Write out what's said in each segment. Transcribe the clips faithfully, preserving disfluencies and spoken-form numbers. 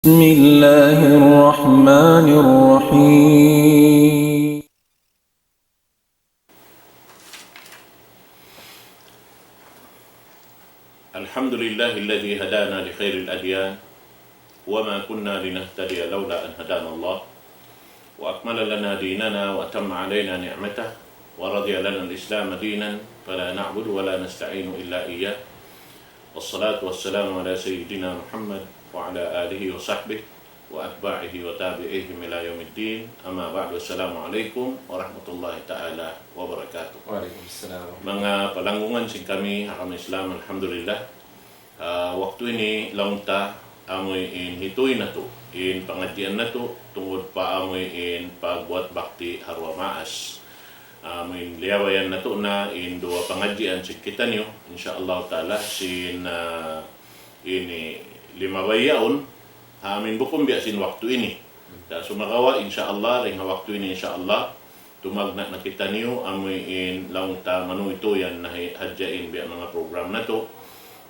بسم الله الرحمن الرحيم. الحمد لله الذي هدانا لخير الأديان وما كنا لنهتدي لولا أن هدانا الله وأكمل لنا ديننا وأتم علينا نعمته ورضي لنا الإسلام دينا فلا نعبد ولا نستعين إلا إياه والصلاة والسلام على سيدنا محمد وعلى آله وصحبه وأتباعه وتابعيهم إلى يوم الدين. أما بعد، السلام عليكم ورحمة الله تعالى وبركاته. Wa alaykum salam. Manga palanggungan sin kami ha agama Islam, alhamdulillah. Ah, waktu ini laung ta amuin hituy natu' in pangadjian natu' tungud pa amuin pagbuat bakti ha duwa maas. Amuin liyabayan natu' na in duwa pangadjian sin kitaniyu, insya Allah ta'ala, sin, ah, ini limabay yaun, ha amuin bukun biya' sin waktu ini. Da sumagawa', insya Allah, dayn ha waktu ini, insya Allah, tumagna' na kitaniyu, amuin laung ta manuytuyan na hi-, hadja in biya' manga program natu'.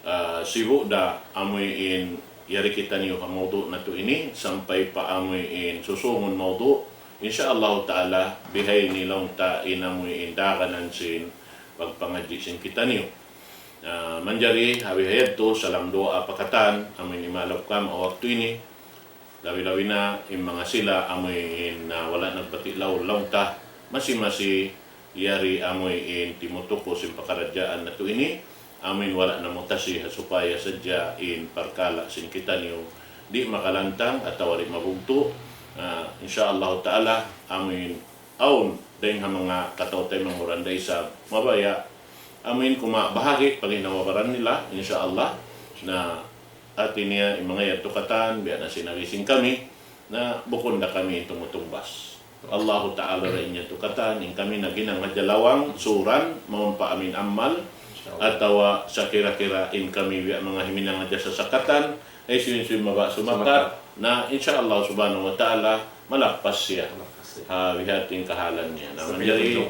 Ah, sibu' da amuin yari kitaniyu ha mawdu' natu' ini, sampay pa amuin susungun mawdu'. Insya Allah ta'ala, bihaini laung ta in amuin daganan sin pagpangadji' sin kitaniyu. Ah, manjari ha bihayadtu, salam duwaa pa katan, amuin imalap kam ha waktu ini. Labi-labi na in manga sila amuin, ah, wala' nagbati' laung, laung ta, masi-masi yari amuin timutuku sin pakaradjaan natu' ini, amuin wala' namutasi ha supaya sadja in parkala' sin kitaniyu di' makalantang atawa di' mabugtu'. Ah, insya Allah ta'ala, amuin awn dayng ha manga kataw-taymanghuran da isab mabaya', amuin kuma bahagi' paghinangun baran nila, insya Allah. Na hati niya in manga yadtu katan, biya' na sin agi sin kami, na bukun da kami in tumutungbas. Allahu ta'ala da in yadtu katan, in kami naghinang hadja lawang, suran, mawn pa amuin amal, atawa sakira-kira in kami biya' manga himinang hadja sasakatan, ay sin-sin mabaya' sumakat, na insya Allah subhanahu wa ta'ala, malappas siya. Malappas siya. Ha, bihaini in kahalan niya. Na, manjari,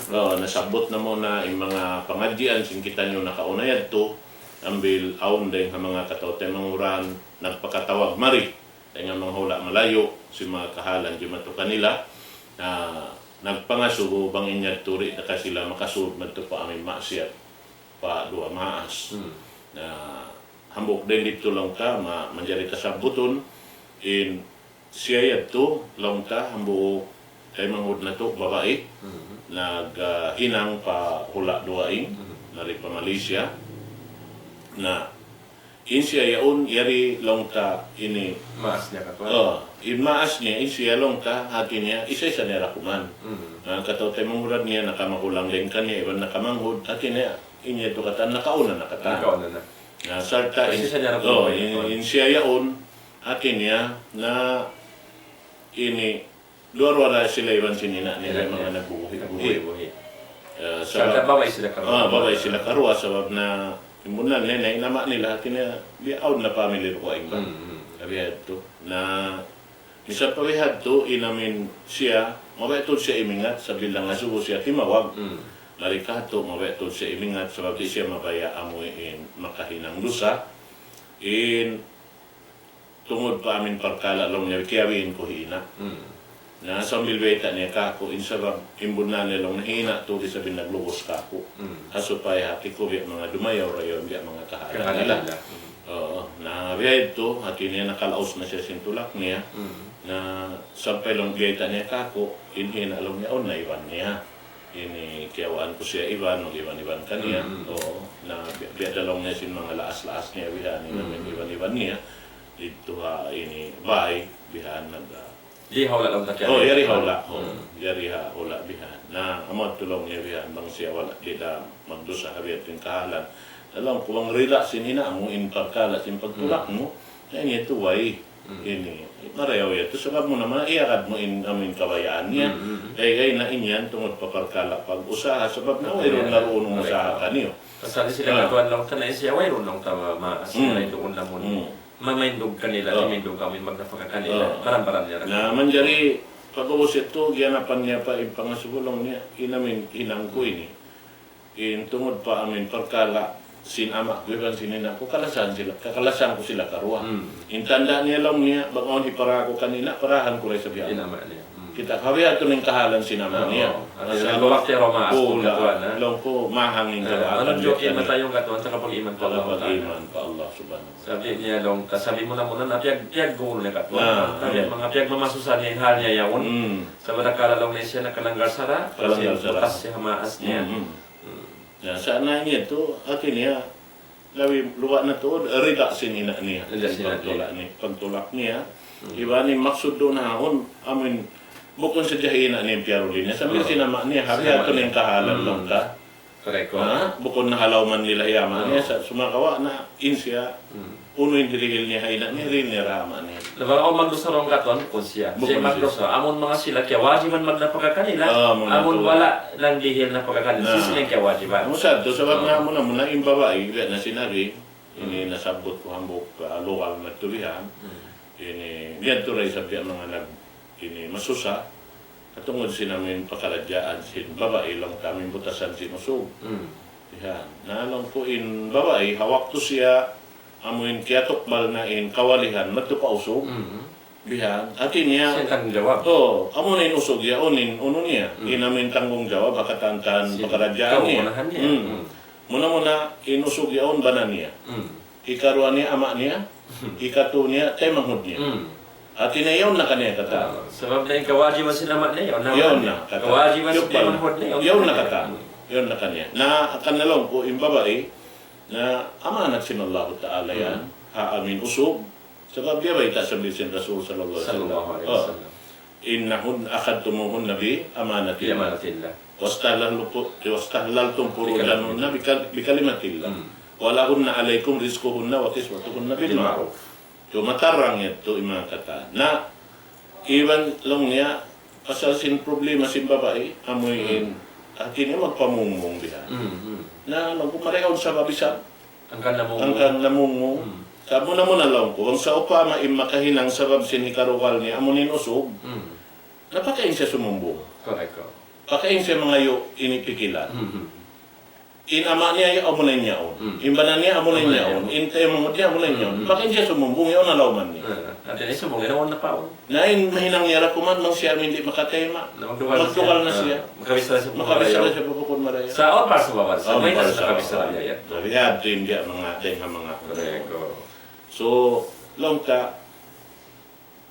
oh, nasabbut namu' na in manga pangadjian sin kitaniyu nakauna yadtu, ambil awn dayng ha manga kataw-taymanghuran, nagpakatawag mari, dayng ha manga hula' malayu', sin manga kahalan jimatu kanila, na nagpangasubu bang in yadtu di' da ka sila makasud madtu pa amuin maksiyat pa duwa maas. Hmm. Na hambuuk dayn didtu laung ta, ma-, manjari tasabbutun, in siya yadtu laung ta, hambuuk taymanghud natu', babai, hmm, nag, ah, hinang pa hula' dugaing, hmm, mari pa Malaysia. Na, in siya yaun, yari laung ta ini. Maas niya katuan. Oh, in maas niya, in siya laung ta, hati niya, isa-isa niya ra kuman. Hmm. Ah, kataw-taymanghuran niya, nakamagulang dayn kaniya, iban nakamanghud, hati niya, in yadtu katan, nakauna na katan. Nakauna na. Na, sarta' in, isa-isa niya ra kuman, oh, in, in siya yaun, hati niya, na ini, duwa-ruwa da sila iban sin ina' nila, ina' manga niya nagbubuhi'-buhi'. Nagbubuhi'-buhi'. Eh, sabab, sabab babai sila karuwa. Ah, babai sila karuwa, sabab na in bunnal nila, in ama' nila, hati niya, di' awn na family dugaing ba. Hmm, hmm. Labi hadtu. Na, misan pa bihadtu, in amuin siya, mabaya' tuud siya imingat, sabab bilang asubu siya timawag. Hmm. Mari katu', mabaya' tuud siya imingat, sabab di' siya mabaya' amuin makahinang dusa. In tungud pa amuin parkala' laung niya, kiyawiin ku hi ina'. Hmm. Na sambil bayta' niya kāku', in sabab, in bunnal niya laung niya hi ina' tuud isab in naglugus kāku'. Hmm. Ha supaya hati ku biya' manga dumayaw-rayaw, biya' manga kahalan nila. Kahalan nila. Hmm. Oo. Na biya' yadtu, hati niya nakalaus na siya sin tulak niya. Hmm. Na sampay laung bayta' niya kāku', in hi ina' laung niya, awn na iban niya. Ini kiyawaan ku siya iban, mag-iban-iban kaniya. Mm, mm. Oo. Na bi-, biya' da laung niya sin manga laas-laas niya bihan, in amuin iban-iban niya. Didtu ha ini bay, bihan nag-, ah. Di' ha hula' laung ta kiya. Oh, yari ha hula'. Oh, mm, yari ha hula' bihan. Na, amu yadtu laung niya bihan, bang siya wala', di' da magdusa ha biya' ha yan kahalan. Na laung ku bang rila sin ina' mu, in parkala' sin pagtulak mu, na ini yadtu way. Hmm. Ini, marayaw yadtu. Sabab mu naman, iyagad mu in, amuin kabayaan niya. Hmm, hmm, hmm. Kay, kay na in yan, tungud pa parkala' pag-usaha. Sabab na, wayruun na duun usaha kaniyu. Pasal sila katuan laung ta na siya, wayruun laung ta ma-, ma-, sila duun lamun. Hmm. Mamaindug kanila, timindug kami, magnapaka kanila. Ah. Baran-baran niya ra. Na, manjari, pag-ubus yadtu, giyanapan niya pa, in pangasubu laung niya, in amuin hinang ku ini. In tungud pa amuin parkala', sin ama' ku iban sin ina' ku, kalasahan sila, kakalasahan ku sila karuwa. Hmm. In tanda' niya laung niya, bang awn hipara ku kan ina', parahan ku da isab in ama' niya. Hmm. Kita' kawi atu in kahalan sin ama' niya. Oo. Ati Masya Allah. Laung ku, mahang in kabaatan niya. Anu, joke, iman tayo nga tuwan, sa kapag-iman pa Allah Ta'ala. Kapag-iman pa Allah Subhanahu wa Ta'ala. Sabi niya laung, kasabi mu na muna na piyag-, piyag-, niya katuan. Ah, sabi, iya. Manga piyagmamasusa niya in hal niya yaun. Hmm. Sa' barakala laung niya siya nakalanggal sara', kasi butas siya ha maas niya. Hmm, hmm. Hmm. Na, sa' na niya tu, hati niya, labi luwa na tuud, rida sin ina' niya. Rida sin ina' niya. Pagtulak niya. Hmm. Iban in maksud duun ha yaun, amuin, bukun sadja ina' niya in piyaruli niya. Sambil sin ama' niya, hati niya, atu in kahalan laung ta. Correct. Ha? Bukun na ha lawm nila in ama' niya, sa' sumagawa' na in siya, unu in hirihil niya ha ina' niya, hirihil niya ha ama' niya. Na, bang awn magdusa duun katuan, bukun siya. Bukun siya. Siya magdusa. Amun manga sila, kiyawajiban magnapaka kanila. Ah, amun wala' nagdihil napaka kanila. Na. Sila in kiyawajiban. Amu sa, tu sabab na muna-muna in babai, biya' na sin agi, ini nasabbut ku hambuuk, ah, lugal na tulihan. Hmm. Ini, biya' tu da isab biya' manga nag-, ini masusa. Katungud sin amuin pakaradjaan sin babai laung ta amuin butasan sin usug. Hmm. Yan. Na laung ku in babai, ha waktu siya amuin kiyatukbal na in kawalihan, madtu pa usug. Hmm. Bihan, hati niya. Siya in tanggungjawab. Oh, amu na in usug yaun in unu niya. Hmm. In amuin tanggungjawab, ha katan-katan pakaradjaan niya. Kaunahan niya. Hmm. Hmm. Muna-muna, in usug yaun bana niya. Hmm. Hikaruwa niya ama' niya, hikatu niya taymanghud niya. Hmm. Hati niya yaun na kaniya katan. Ah, sabab na in kawajiban sin ama' niya, yaun na. Yaun na katan. Kawajiban sin taymanghud niya, yaun na katan. Yaun na kaniya. Na, hangkan na laung ku, in babai, na amanat sin Allahu Ta'ala yan, ha amuin usug, sabab biyabayta' sin Rasul sallallahu alayhi wasallam. Sallallahu alayhi wasallam. Oh. إنهن أخذتموهن بأمانة الله. بأمانة الله. واستحللتم، واستحللتم فروجهن بكل-، بكلمة الله. Hmm. ولهن عليكم رزقهن وكسوتهن بالمعروف. Matarang yadtu in manga katan. Na, iban laung niya, pasal sin problema sin babai, amuin, hati niya magpamungmung bihan. Hmm, hmm. Na, laung ku marayaw sabab isab. Hangkan namungmung. Hangkan namungmung. Hmm. Sa' muna-muna laung ku, bang sawpama in makahinang sabab sin hikarugal niya, amu in usug. Hmm. Na pakain siya sumumbung. Correct. Pakain siya mangayu' ini pikilan. Hmm, hmm. In ama' niya, amu na in yaun. Hmm. In bana niya, amu na in yaun. Amu na in yaun. In taymanghud niya, amu na in yaun. Hmm, hmm. Pakain siya sumumbung, yaun na lawman niya. Ah, hati niya sumumbung, yaun na paun. Na in mahinang niya ra kuman, bang siya amuin di' makatayma'. Na magdugal siya. Magdugal na siya. Ah, makabisara siya. Makabisara siya, bukun marayaw. Sa' awn pa sa' baba. Sa' awn pa sa' baba. Sa' may nasa kabisara niya yan. Sabi, hati niya manga, dayng ha manga. Correct. So, laung ta,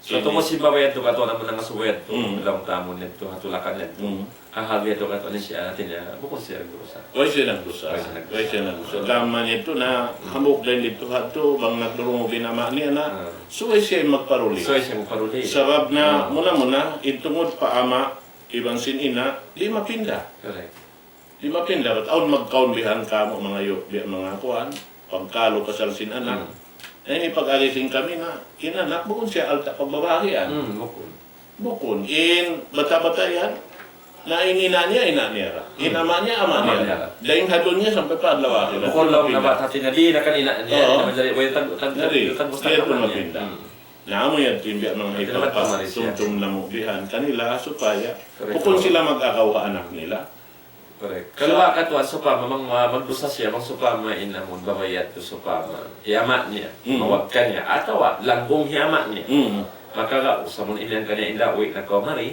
So, tungud sin babai yadtu katuan amun nangasubu yadtu, laung ta amun yadtu, ha tulakan yadtu. Hmm. Hahal yadtu katuan siya, hati niya, bukun siya nagdusa. Way siya nagdusa. Way siya nagdusa. Way siya nagdusa. Gam man yadtu na, hambuuk dayn didtu hadtu, bang nagdurungug in ama' niya na, subay siya magparuli. Subay siya magparuli. Sabab na, muna-muna, in tungud pa ama', iban sin ina', di' mapinda. Correct. Di' mapinda, bat awn magkaun bihan kamu' mangayu', biya' manga kuwan, pagkalu pasal sin anak. Hmm. Na ini pag-agi sin kami na, in anak, bukun siya alta' pagbabahagian. Hmm, bukun. Bukun. In bata'-bata' yan, na in ina' niya, ina' niya ra. In ama' niya, ama' niya ra. Dayn ha dunya sampay pa adlaw akhirat. Bukun laung na bat hati niya, di' na kan ina' niya, way tag-, tag-, tag-, tag-, mapinda. Hmm. Na amu yan, in biya' manga hipagpatumtum namu' bihan kanila, supaya bukun sila mag-agaw ha anak nila. Correct. Kalu katuan sawpama, bang ma-, magdusa siya, bang sawpama in amun babai yadtu sawpama, hi ama' niya, mawag kaniya, atawa langgung hi ama' niya. Hmm. Maka ga, sa' amun imiyan kaniya, inda', uwi' na kaw mari,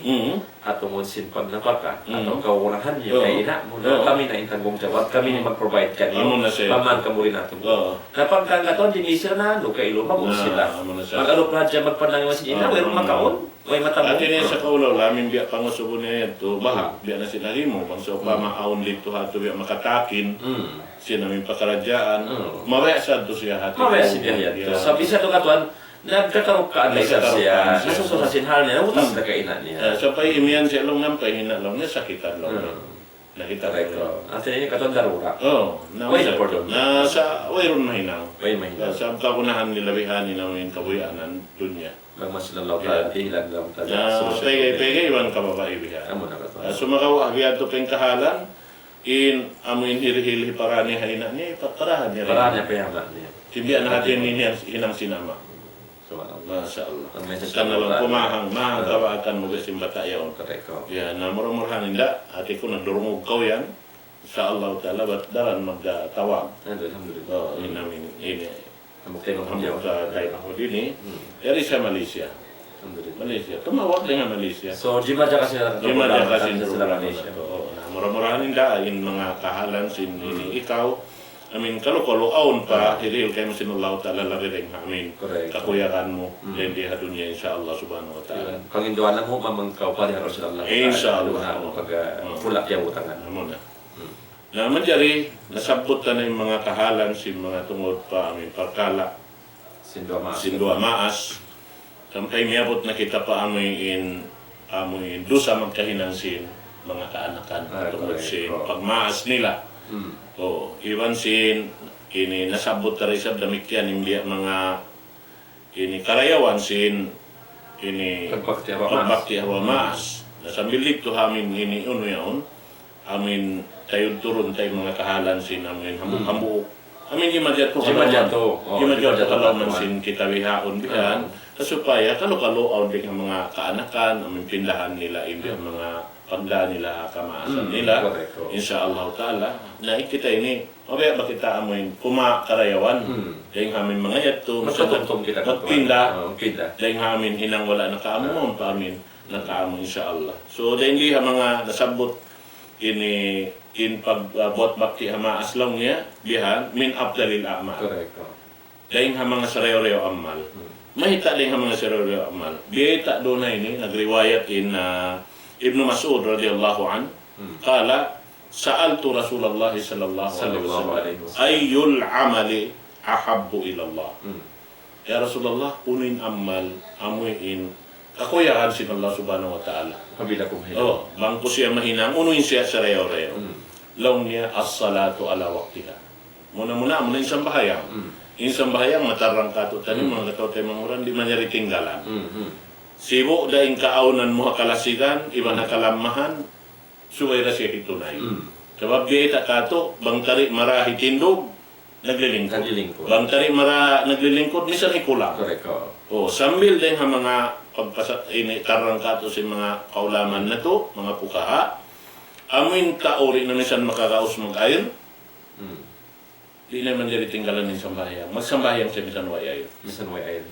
ha tungud sin pagnapaka, atawa kaunahan niya, kay ina' mu na, kami na in tanggungjawab, kami na in mag-provide kaniya, paman kamu rin atu. Oo. Na pagka katuan, di' na sila na, anu, kailu, mag-usila. Mag-anu pa hadja, magpandangan sin ina', wayruun makaun. Way matanggung. Hati niya sa' kaulaw, lamin biya' pangasubu niya yadtu, baha', biya' na sin agi mu, bang sawpama awn didtu hadtu biya' makatakin, sin amuin pakaradjaan, mabaya' sadtu siya hati. Mabaya' sadtu siya yadtu. Sa' bisan tu katuan, nagkakarukkaan na isab siya, nasususa sin hal niya, nabutas na ka ina' niya. Eh, sampay imiyan siya laung, nampay ina' laung niya, sakitan laung niya. Nakita' mu. Correct. Hati niya katuan darura. Oo, na way na support. Na sa' wayruun mahinang. Way mahinang. Sa' kagunahan nila bihan in amuin kabuhianan dunya. Bang masi na laung ta, dihilan laung ta. Na, pegge', pegge' iban kababai bihan. Amu na katuan. Ah, sumagawa', biya' tu' pa in kahalan, in amuin hirihil hipara niya ha ina' niya, pa-, parahan niya. Parahan niya pa in ama' niya. Di' biya' na hati niya hinang sin ama'. Subhanallah. Masha Allah. Amin. Sa' na laung ku mahang, mahang kabaatan mu biya' sin bata' yaun. Correct. Ya, na mura-murahan inda', hati ku nagdurungug kaw yan. Insya Allah Ta'ala, bat daran magtawag. Alhamdulillah. Oh, ini amin, ini. Hambuuk taymanghud. Hambuuk taymanghud ini. Hmm. Yari sa Malaysia. Alhamdulillah. Malaysia. Tumawag dayn ha Malaysia. So, Jimma Jaka sila. Jimma Jaka sin program Malaysia. Oh, na, mura-murahan in da, in manga kahalan sin ini ikaw. Amin, kalu-kalu awn pa, hirihil kaymu sin Allah Ta'ala labi dayn ha amin. Correct. Kakuyagan mu, dayn di ha dunya, insya Allah subhanahu wa ta'ala. Panginduan namu', mamang kaw pa di ha Rasulullah. Insya Allah. Pag, ah, pula' kiyabutangan. Amu na. Na manjari, nasabbut ta na in manga kahalan sin manga tungud pa amuin parkala' sin duwa maas. Sampay miyabut na kita pa amuin, amuin dusa magkahinang sin manga kaanakan tungud sin pagmaas nila. O, iban sin ini nasabbut ta da isab damikkiyan in biya' manga ini karayawan sin ini pagbakti ha duwa maas. Na sambil didtu ha amin ini unu yaun, amin tayud turun tay manga kahalan sin amin hambuuk-hambuuk. Amin jimajatu, jimajatu ha lawm sin kita bihaun bihan. Supaya kalu-kalu awn dayn ha manga kaanakan, amin pindahan nila in biya' manga pagdā nila, kamaasan nila. Insya Allah Ta'ala. Na, in kita ini, mabaya' ba kita amuin kumawa' karayawan. Dayn ha amin manga yadtu, magpinda. Dayn ha amin hinang wala' nakaamu, mawn pa amin nakaamu, insya Allah. So, dayn di ha manga nasabbut ini in pag, ah, buat bakti ha maas laung niya, bihan, min afdalil a'mal. Dayn ha manga sarayaw-rayaw amal. Mayta' dayn ha manga sarayaw-rayaw amal? Biyayta' duun ha ini, nagriwayat in, ah, Ibnu Mas'ud radiyallahu anhu. Qala, sa'altu Rasulullah sallallahu alayhi wasallam, ayyul amali ahabbu ila Allah? Ya Rasulullah, unu in amal amuin kakuyagan sin Allah subhanahu wa ta'ala? Apabila kaw mahinang. O, bang kaw siya mahinang, unu in siya sarayaw-rayaw? Laung niya, as-salatu ala waqtiha. Muna-muna, amuna in sambahayang. In sambahayang, matarrang kātu'niyu, manga kataw-taymanghuran, di' manjari tinggalan. Sibu' da in kaawnan mu ha kalasigan, iban ha kalammahan, subay da siya hitunay. Sabab biyayta' kātu', bang tari mara hitindug, naglilingkud. Naglilingkud. Bang tari mara naglilingkud, misan hikulang. Correct, o. O, sambil dayn ha manga pagpasa-, ini tarrang kātu' sin manga kaulamaan natu', manga fuqaha, amuin tau di' na misan makagaus mag-air, di' na manjari tinggalan in sambahayang. Magsambahayang siya misan way air. Misan way air.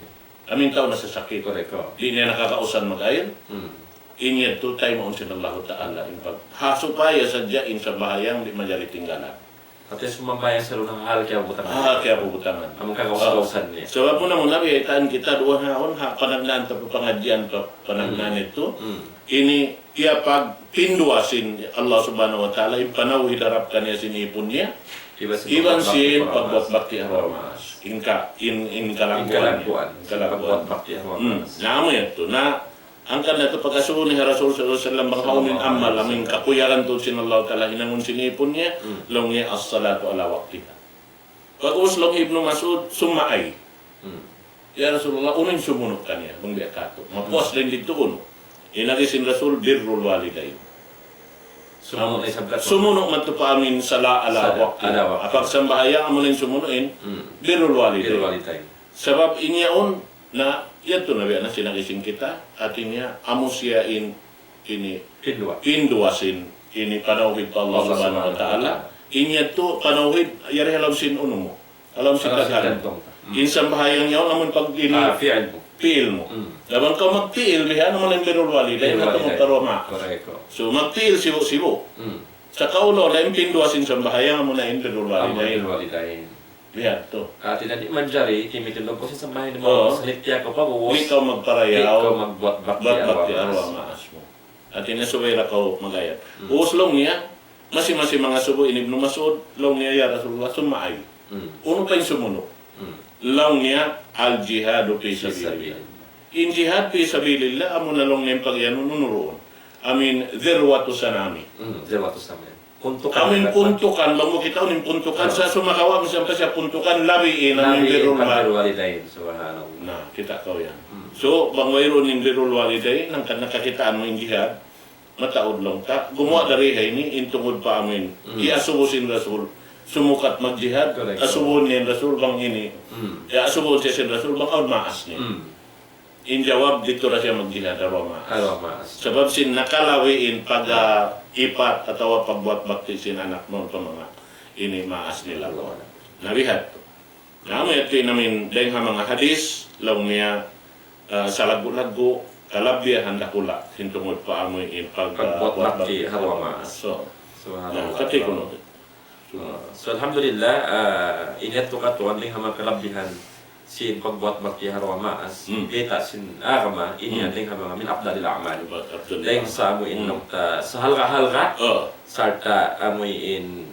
Amuin tau nasasakit. Correct, o. Di' niya nakakausan mag-air. In yadtu taymaun sin Allahu Ta'ala in pag-, ha supaya sadja in sambahayang di' manjari tinggalan. Hati sumambahayang siya duun ha hal kiyabutangan. Ha hal kiyabutangan. Amun kagaus-gausan niya. Sabab muna-muna biyaytaan kita duun ha, ha panagnaan ta pa pangadjian pa panagnaan yadtu. Ini iya pagpinduwa sin Allah Subhanahu wa Ta'ala, in panawhid harap kaniya sin ipun niya. Iban sin pagbuat bakti ha duwa maas. In ka-, in, in kalagguan niya. In kalagguan. In kalagguan. Pagbuat bakti ha duwa maas. Na, amu yadtu. Na, hangkan na yadtu pag-asubu niya ha Rasul sallallahu alayhi wasallam, bang hawnu in amal amuin kakuyagan tuud sin Allah Ta'ala hinangun sin ipun niya, laung niya, as-salatu ala waqtiha. Pag'ubus laung Ibnu Mas'ud, summa ay. Ya Rasulullah, unu in sumunu' kaniya, laung biya' katu'. Mapuas dayn didtu unu. In agi sin Rasul, birrul walidain. Sumunu' na isab katu'. Sumunu' madtu pa amuin sala ala waqti. Sala ala waqti. Apag sambahayang amu na in sumunu' in, birrul walidain. Birrul walidain. Sabab in yaun, na, yadtu na biya' na sin agi sin kita, hati niya, amu siya in, ini, pinduwa. Pinduwa sin, ini panawhid pa Allah Subhanahu wa Ta'ala. In yadtu panawhid, yari ha lawm sin unu mu. Ha lawm sin katan. Ha lawm sin katan. In sambahayang yaun, amun pag ini, fi'il mu. Fi'il mu. Na bang kaw magfi'il, bihan amu na in birrul walidain, birrul walidain. Hangkan magkaruwa maas. Correct. So, magfi'il sibu'-sibu'. Sa' kaw laung, in pinduwa sin sambahayang, amu na in birrul walidain. Amu in birrul walidain. Biya' yadtu. Hati niya di' manjari, kimitindug kaw sin sambahayang mu, salit tiya kaw pag'ubus. Di' kaw magparayaw. Di' kaw magbuat bakti ha duwa maas mu. Hati niya subay da kaw mag-ayad. Ubus laung niya, masi-masi mangasubu in Ibnu Mas'ud, laung niya, ya Rasulullah, summa ay. Unu pa in sumunu'? Laung niya, al-jihadu fi sabilillah. In jihad fi sabilillah, amu na laung niya in pag-iyanun unu duun. Amuin, dhirwatu sanami. Dhirwatu sanami. Puntukan. Amuin puntukan, bang mu kitaun in puntukan, sa' sumagawa' misan pa siya puntukan, labi in amuin birrul walidain. Subhanallah. Na, kita' kaw yan. So, bang wayruun in birrul walidain, hangkan na kakitaan mu in jihad, mataud laung ta. Gumuwa' da ri ha ini, in tungud pa amuin. Iyasubu sin Rasul. Sumukat magjihad, asubuhun niya in Rasul bang ini. Iyasubuhun siya sin Rasul bang awn maas niya. in jawab didtu da siya magjihad ha duwa maas. Ha duwa maas. Sabab sin nakalabi in pag-ipat atawa pagbuat bakti sin anak mawn pa manga ini maas nila. Na bihadtu. Na amu yadtu in amin dayng ha manga hadis, laung niya, ah, salaggu'-laggu', kalabihan dakula', sin tungud pa amu in pag-, ah, pagbuat bakti ha duwa maas. So, subhanallah. Na, kati kunu'. Ah, so, alhamdulillah, ah, in yadtu katuan dayng ha manga kalabihan sin pagbuat bakti ha duwa maas, hmm, bayta' sin agama, ini, hmm, dayng ha manga min afdalil a'mal. Afdalil a'mal. Dayng sa amu in, hmm, laung ta, sa halga'-halga', oh, sarta' amu in,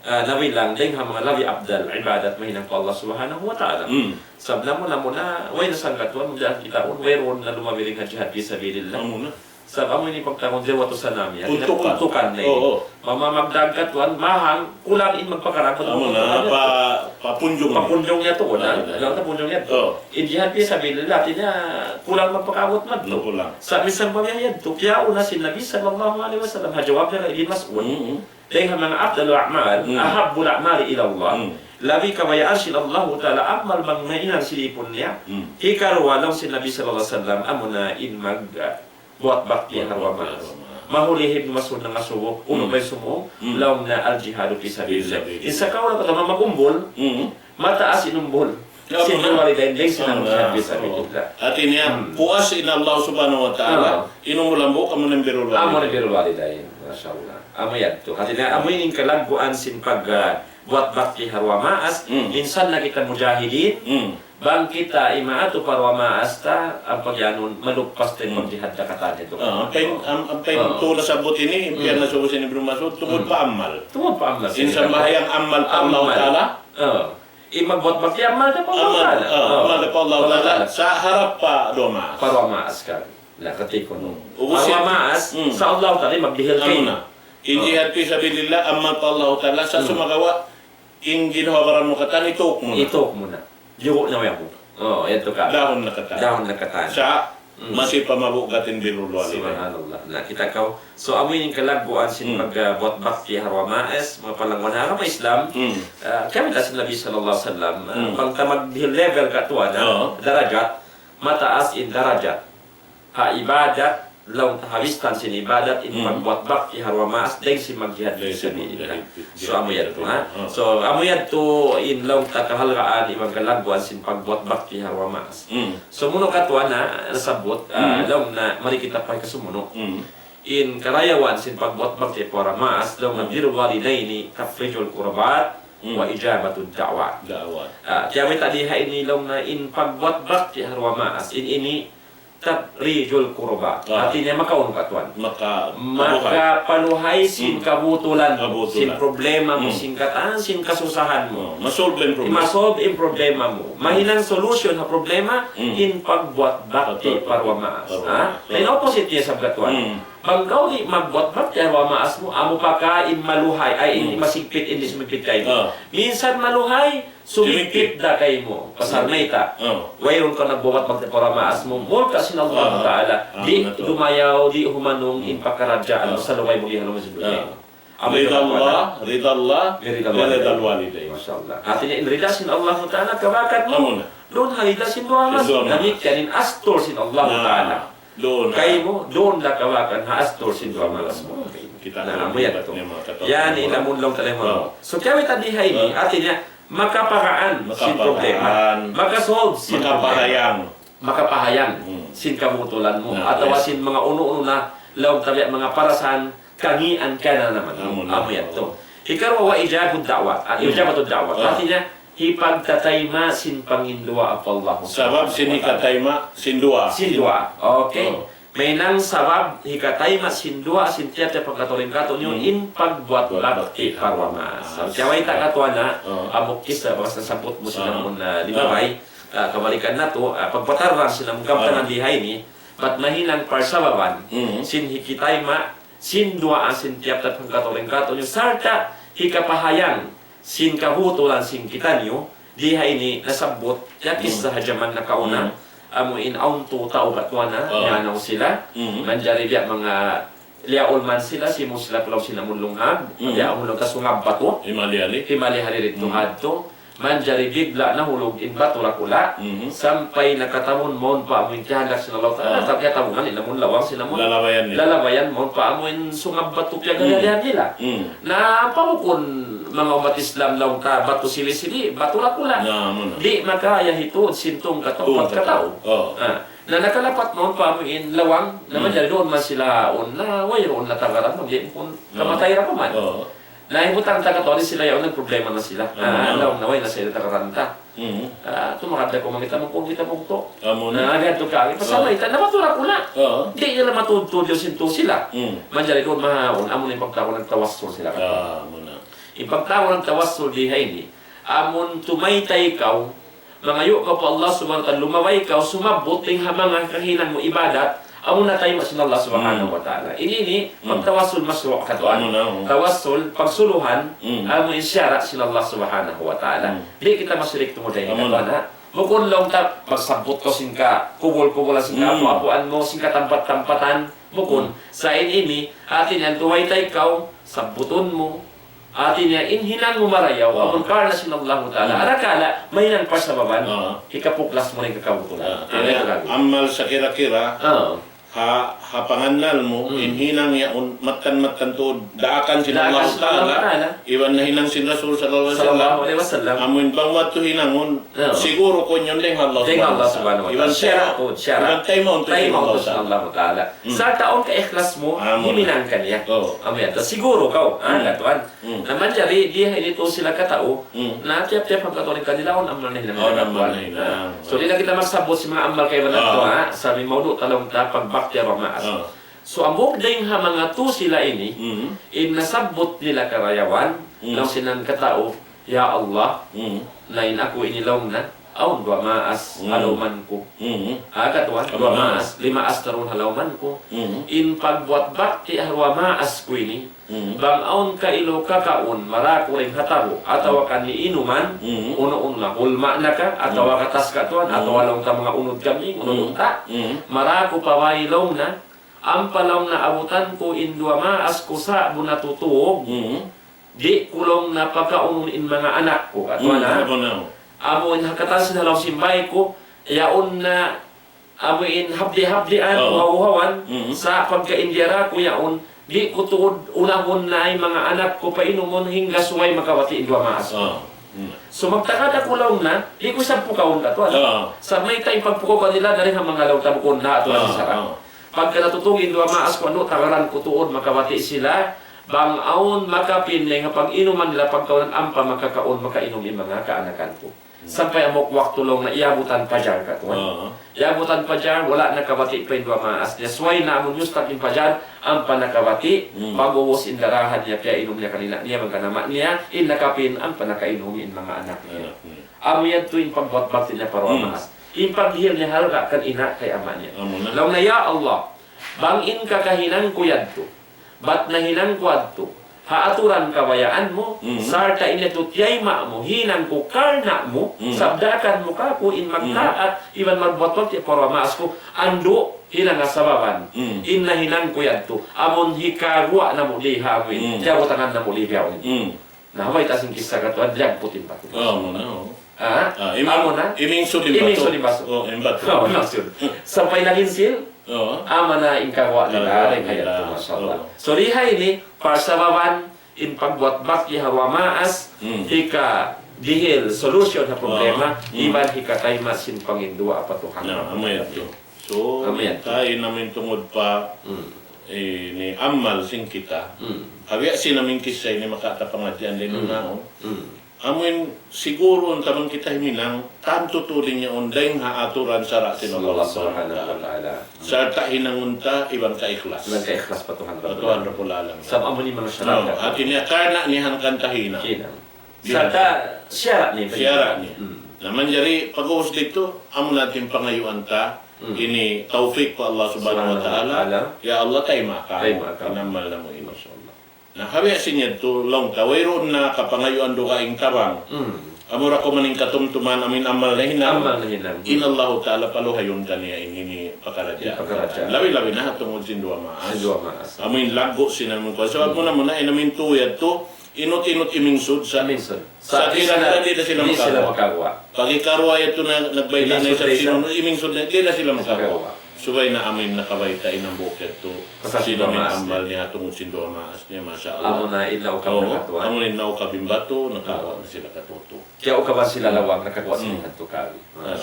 ah, nabilang dayng ha manga labi afdal ibadat mahinang pa Allah Subhanahu wa Ta'ala. Hmm. Sabab namu', namu' na, way na sangkatuan, muna kita un, wayruun na lumabi dayng ha jihad fi sabilillah. Namu' na. Sabab amu ini pagtawagun zirwatu sanami. Hati niya puntukan. Puntukan na ini. Oo. Mamamagdag katuan, mahang, kulang in magpakarang pa. Amu na, pa, papunjung. Papunjung niya tuud, ah. Amu na. Laung ta punjung niya tuud. Oo. In jihad fi sabilillah, hati niya kulang magpakaabut madtu. Kulang. Sa' minsan pa biya' yadtu, kiyauna sin Nabi sallallahu alayhi wasallam, ha jawab niya kay Ibn Mas'ud. Mm-mm. Dayng ha manga afdalul a'mal, mm, ahabbul a'mali ila Allah. Mm. Labi kabayaan sin Allahu Ta'ala amal bang mahinang sin ipun niya. Mm. Hikaruwa laung sin Nabi sallallahu alayhi wasallam, amu na in mag, ah, buat bakti ha duwa maas. Buat bakti ha duwa maas. Mahuli hi Ibn Mas'ud nangasubu, unu, mm, pa in sumuuk, mm, laung niya al-jihadu fi sabilillah. Fi sabilillah. In sa kaw na kata mag-umbul, mm, mataas in umbul. Ya, sin amu na. Birrul walidayn, dayng sin, amu na, jihad fi sabilillah. Hati niya, hmm, puas in Allah Subhanahu wa Ta'ala, ah, in umbul hambuuk, amu na in birrul walidayn. Amu na in birrul walidayn, masha Allah. Amu yadtu. Hati niya, amu ini in kalagguan sin pag, ah, buat bakti ha duwa maas, hmm, minsan na kita mujahidin, hmm, bang kita imaatu pa duwa maas ta, ampa giyanun, maluppas ta in, hmm, pagjihad ta katan yadtu. Ah, ampa in, am-, ampa in, ah, tuud nasabbut ini, in, hmm, piyagngasubu sin Ibnu Mas'ud, tungud, hmm, pa amal. Tungud pa amal. In sambahayang amal pa Allah Ta'ala. Amal. Ah. In magbuat bakti amal ta pa Allah Ta'ala. Amal, ah, amal ta pa Allah Ta'ala. Sa' harap pa duwa maas. Pa duwa maas ka. Na, kati kunu'. Hmm. Ubus pa duwa maas, hmm, sa' Allah Ta'ala magdihil kaymu. Amu na. In, ah, jihad fi sabilillah, amal pa Allah Ta'ala, sa', hmm, sumagawa', in ginhawa-baran mu katan, ituk mu na. Ituk mu na. Jugu' na way aku. Oh, yadtu ka. Dahun na katan. Dahun na katan. Sa', mm, masi pa mabugat in birrul walidayn. Subhanallah. Na, kita' kaw. So, amu ini in kalagguan sin, mm, pag, ah, buat bakti ha duwa maas, manga palangguan ha agama Islam. Mm. Ah, kami ta sin Nabi sallallahu alayhi wasallam, ah, mm, bang ta magdihil level katuan, ah, oo, darajat, mataas in darajat ha ibadat, laung ta ha wistan sin ibadat, in, mm, pagbuat bakti ha duwa maas, dayng sin magjihad fi sabilillah. Dayng sin magjihad fi sabilillah. So, amu yadtu, ha? Ah. So, amu yadtu in laung ta kahalgaan iban kalagguan sin pagbuat bakti ha duwa maas. Mm. Sumunu' katuan na nasabbut, ah, mm, laung na mari kita pa hikasumunu'. Mm. In karayawan sin pagbuat bakti pa duwa maas, laung na, mm, birrul walidayni, tafrijul kurbat, mm, wa ijabatud da'wat. Da'wat. Ah, kiyawita' di ha ini laung na in pagbuat bakti ha duwa maas, in ini tafrijul kurbat. Ah. Hati niya makaunu katuan. Maka-, makapaluhay sin, hmm, kabutulan, kabutulan, sin problema mu, hmm, sin katan, sin kasusahan mu. Oh, masolve in problema. Masolve in problema mu. Mahinang solution ha problema, hmm, in pagbuat bakti, pagbuat bakti pa duwa maas. Pa duwa maas. Ha? Oh. Na in opposite niya isab katuan. Hmm. Bang kaw di' magbuat bakti pa duwa maas mu, amu pa ka in maluhay, ay, in, hmm, masigpit, in di' sumigpit kaymu. Ah. Minsan maluhay, sumigpit da kaymu. Pasal mayta'. Oh. Wayruun kaw nagbuwat magti' pa duwa maas mu. Murka sin Allah, ah, Ta'ala. Ah, di' dumayaw, di' humanung, hmm, in pakaradjaan, ah, sa' lugay mu di' haluman sin dunya. Ah. Amu in ridallah, ridallah, ridallah walidayn. Masha Allah. Hati niya in rida sin Allah Ta'ala, kabakan mu. Amu na. Duun ha rida sin duwa maas. Sin duwa maas. Damikkiyan in astur sin Allah, ah, Ta'ala. Duun na. Kaymu, duun da kabakan ha astur sin duwa maas mu. Kita' na, amu yadtu. Yan, in lamun laung ta laung. Oh. So, kiyawita' di ha ini, oh, hati niya, makaparaan sin problema. Makaparaan. Makasolve sin problema. Makapahayang. Makapahayang, hmm, sin kabutulan mu. Ah, atawa, yes, sin manga unu-unu na, laung ta biya' manga parasahan, kangīan ka na naman. Amu na. Amu yadtu. Hikaruwa, wa ijabatud da'wat. Ah, hmm, ijabatud da'wat. Ah. Hati niya, hipagtatayma' sin panginduwaa pa Allah. Sabab sin hikatayma' sin duwaa. Sin duwaa. Okay. Oh. Mahinang sabab hikatayma' sin duwaa sin tiyap-tiyap hangkatau dayn kātu'niyu, hmm, in pagbuat bakti pa duwa maas. Buat bakti pa duwa maas. Kiyawayta' katuan na, oh, amu kissa, bakas nasabbut mu sin, ah, amun, ah, limabay, ah, kabalikan natu', ah, pagpatarrang sin amun kabtangan, ah, di ha ini, bat mahinang parsababan, hmm, sin hikatayma' sin duwaa sin tiyap-tiyap hangkatau dayn kātu'niyu, sarta' hikapahayang sin kabutulan sin kitaniyu, di ha ini nasabbut, ya, hmm, kissa ha jaman nakauna, hmm, amu in awn tu tau katuan na, oh, nganaw sila, hmm, manjari biya' manga liyaulman sila, simu sila pa lawm sin amun lunghab, hmm, biya' amun lunghab kasungab pa tu. Himali-hali. Himali-hali didtu, hmm, hadtu. Manjari bigla' nahulug in batu dakula', Mhm. sampay nakatabun mawn pa amuin tiyahandak sin Allah Ta'ala, Ah. atawa kiyatabunan in amun lawang sin amun Lalabayan nila. lalabayan mawn pa amuin sungab batu piyaghalihan nila. Mm. Na ampa bukun manga ummat Islam laung ta batu sili-sili, batu dakula'. Na, amu na. Di' makaya hituud sin tungkat Tungkat. upat ka tau. Oh. Ah. Na nakalapat mawn pa amuin lawang, na Hmm. manjari duun man sila awn, na wayruun na tagaran, di' bukun Hmm. kamatay ra pa man. Oo. Na hibutang ta katuan sila yaun, nagproblema na sila. Ano Ah, na? Laung na way na sila tagaran ta. Hmm. Ah, tumakad na kumangita mo kung kita mo to. Amu na. Na agad to kami. Oo. Pasal na ita, na matura ko na. Oo. Di' nila matudtud yung sinto sila. Hmm. Manjari duun mahaun, amu na in pagtawasul sila katuan. Ah, amu na. In pagtawasul di ha ini, amun tumaytay kaw, mangayu' kaw pa Allah Subhanahu wa Ta'ala, lumabay kaw, sumabbut dayn ha manga kahinang mu ibadat, amu na tayma' sin Allah Subhanahu Hmm. wa Ta'ala. Ini, ini, Hmm. pagtawasul masru' katuan. Amu na, oh. Tawasul, pagsuluhan, Hmm. amu in siyara' sin Allah Subhanahu wa Ta'ala. Hmm. Di' kita masirik tungud dayn Amu na. katuan, ha? Bukun laung ta, magsabbut kaw sin ka, kubul-kubulan sin ka, Hmm. apu-apuan mu, sin ka tampat-tampatan. Bukun, Hmm. sa' in ini, hati niya, tumaytay kaw, sabbutun mu, hati niya, in hinang mu marayaw, Ah. amun karna' sin Allahu Ta'ala. Hmm. Arakala', mahinang pasababan, Ah. hikapuklas mu na in kakabutulan. Ah, Amin. Kaya, amin. Amal sa kira-kira, Ah. ha, ha pangannal mu, Hmm. in hinang yaun, mattan-mattan tuud, daakan sin Daakan Allahu sin Allahu Ta'ala, Ta'ala. iban na hinang sin Rasul sallallahu alayhi wasallam. Sallallahu alayhi wasallam. Amun bang watu hinangun, Ah. siguru ku yun dayn ha Allah Dayn ha Allah Subhanahu wa Ta'ala. Iban Siyara' tayma', ku, siyara'. iban tayma' untu Tayma' sin untu Allah sin Ta'ala. Allahu Ta'ala. Hmm. Sarta' awn ka ikhlas mu, Amu na. himinang kaniya. Oh. Amu yan. Siguru kaw, ah, Hmm. katuan. Hmm. Na manjari, di ha ini tu sila katau, Hmm. na tiyap-tiyap hangkatuan kanila, awn amal na hinang Oh, nila amal katuan. na hinang. Ah. So, di' na kita magsabbut sin manga amal kaibanan Ah. tu, ha? Sa' in maudu' ta laung ta pagbakti ha duwa maas. Ah. So, hambuuk dayn ha manga tu sila ini, Hmm. in nasabbut nila karayawan, Hmm. laung sin hangkatau, Ya Allah, Hmm. na in aku ini laung na, awn duwa maas, Hmm. ha lawman ku. Hmm. Ah, katuan, Amu duwa na. maas, lima maas tarun ha lawman ku. Hmm. In pagbuat bakti ha duwa maas ku ini, Hmm. bang awn kailu kakaun, maraku dayn ha tabu', atawa Hmm. kan inuman, Hmm. unu-unu na, hulma na ka, atawa Hmm. katas katuan, Hmm. atawa laung ta manga unud kami, unu-unu Hmm. ta. Hmm. Maraku pa bay laung na, ampa laung na abutan ku in duwa maas ku sa' bu natutug. Hmm. Di' ku laung na pakaunun in manga anak ku, katuan Hmm, na. amu na. Amu in ha katan sin ha lawm sin bay ku, yaun na amu in habdi-habdian, Oh. uhaw-uhawan, Mm. sa' pagka in diyara ku yaun, di' ku tuud unahun na in manga anak ku painumun hangga subay makabati' in duwa maas. Oh. Mm. So magtaka da aku laung na, di' ku isab pukaun katuan. Oh. Sa' mayta' in pagpukaw kanila dayn ha manga laung ta bukun na katuan Oh, sara'. Oh. Pagka natutug in duwa maas ku, anu, tagaran ku tuud makabati' sila, bang awn makapin dayn ha pag-inuman nila pagkaunan ampa makakaun, makainum in manga kaanakan ku. Hmm. Sampay hambuuk waktu laung na iyabutan pajar katuan. Oo. Iyabutan pajar, wala' nakabati' pa in duwa maas niya. Subay na amun yustak in pajar, ampa nakabati', Hmm. pag-ubus in darahan niya, piyainum niya kan ina' niya, bang kan ama' niya, in nakapin, ampa nakainum in manga anak niya. Anak niya. Amu yadtu in pagbuat bakti niya pa duwa Hmm. maas. In pagdihil niya halga' kan ina' kay ama' niya. Amu na. Laung na, "Ya Allah, bang in kakahinang ku yadtu, bat nahinang ku yadtu ha aturan kabayaan mu, Mm. sarta' in yadtu tiyayma' mu, hinang ku karna' mu, Mm. sabdaakan mu kaku' in Mm. magtaat, iban magbuat bakti pa duwa maas ku, andu' hinanga sababan, Mm. in nahinang ku yadtu, amun hikaguwa' namu' di ha amuin, Mm. tiyabutangan namu' di bihaun." Mm. Na, ha mayta' sin kissa katuan, liyagput in batu. Oh, amu na, oh. Ha? Ah, iming-, Amu na? imingsul in batu. Imingsul in batu. Oh, in batu. Oh, imingsul. Sampay nagingsil, Oo. amu na in kaguwa' nila, Kaguwa' rin kaya nila. tu, masha Allah. Oo. So, di ha ini, parsababan, in pagbuat bakti ha duwa maas, Hmm. hikadihil solution ha problema, Oo. Hmm. iban hikatayma' sin panginduwaa pa Tuhan. Na, amu yadtu. So, Amu yadtu. Kain namin tungud pa, Hmm. ini amal sin kita. Hmm. Hawi sin amin kissa ini makapangadjian din Hmm. naun. Hmm. Amuin siguru in tabang kita himinang, tantu tuud in yaun dayn ha aturan sara' sin Allah Subhanahu wa Ta'ala. Subhanahu wa Ta'ala. Sarta' hinangun ta iban kaikhlas. Iban kaikhlas pa Tuhan Pa Rabbul Tuhan Alamin. Rabbul Alamin. Sabab amu ini manga No, syarat. hati niya karna' niya hangkan ta hinang. Hinang. Di Sarta' na. syarat niya. Syarat niya. Hmm. Na manjari pag-ubus didtu, amu na in pangayuan ta, Hmm. ini tawfik pa Allah Subhanahu wa Ta'ala. Subhanahu wa Ta'ala. Ya Allah, taymaun. Taymaun. In amal namu' ini. Masha Allah. Na, hawi sin yadtu, laung ta, wayruun na kapangayuan dugaing tabang. Mm. Amura kuman in katumtuman, amuin amal nahinang. Amal nahinang. In Allahu Ta'ala paluhayun kaniya in ini pakaradjaan. In pakaradjaan. Labi-labi na tungud sin duwa maas. Sin duwa maas. Amuin laggu' sin amuin kuwan. Sabab Mm. muna-muna, in amuin tu yadtu, Inut-inut imingsud sa. Imingsud. Sa kira-kira di' na sila makaguwa'. Pag hikaruwa yadtu na nagbayta' na isab sinunnud, imingsud na, di' na sila makaguwa'. Subay na amuin nakabayta' in hambuuk yadtu. Sin amuin amal niya tungud sin duwa maas niya, masha Allah. Amu na in naukab in batu, nakaguwa' na sila katutu. Kiyaukaban sila lawang, nakaguwa' sila katutu kari.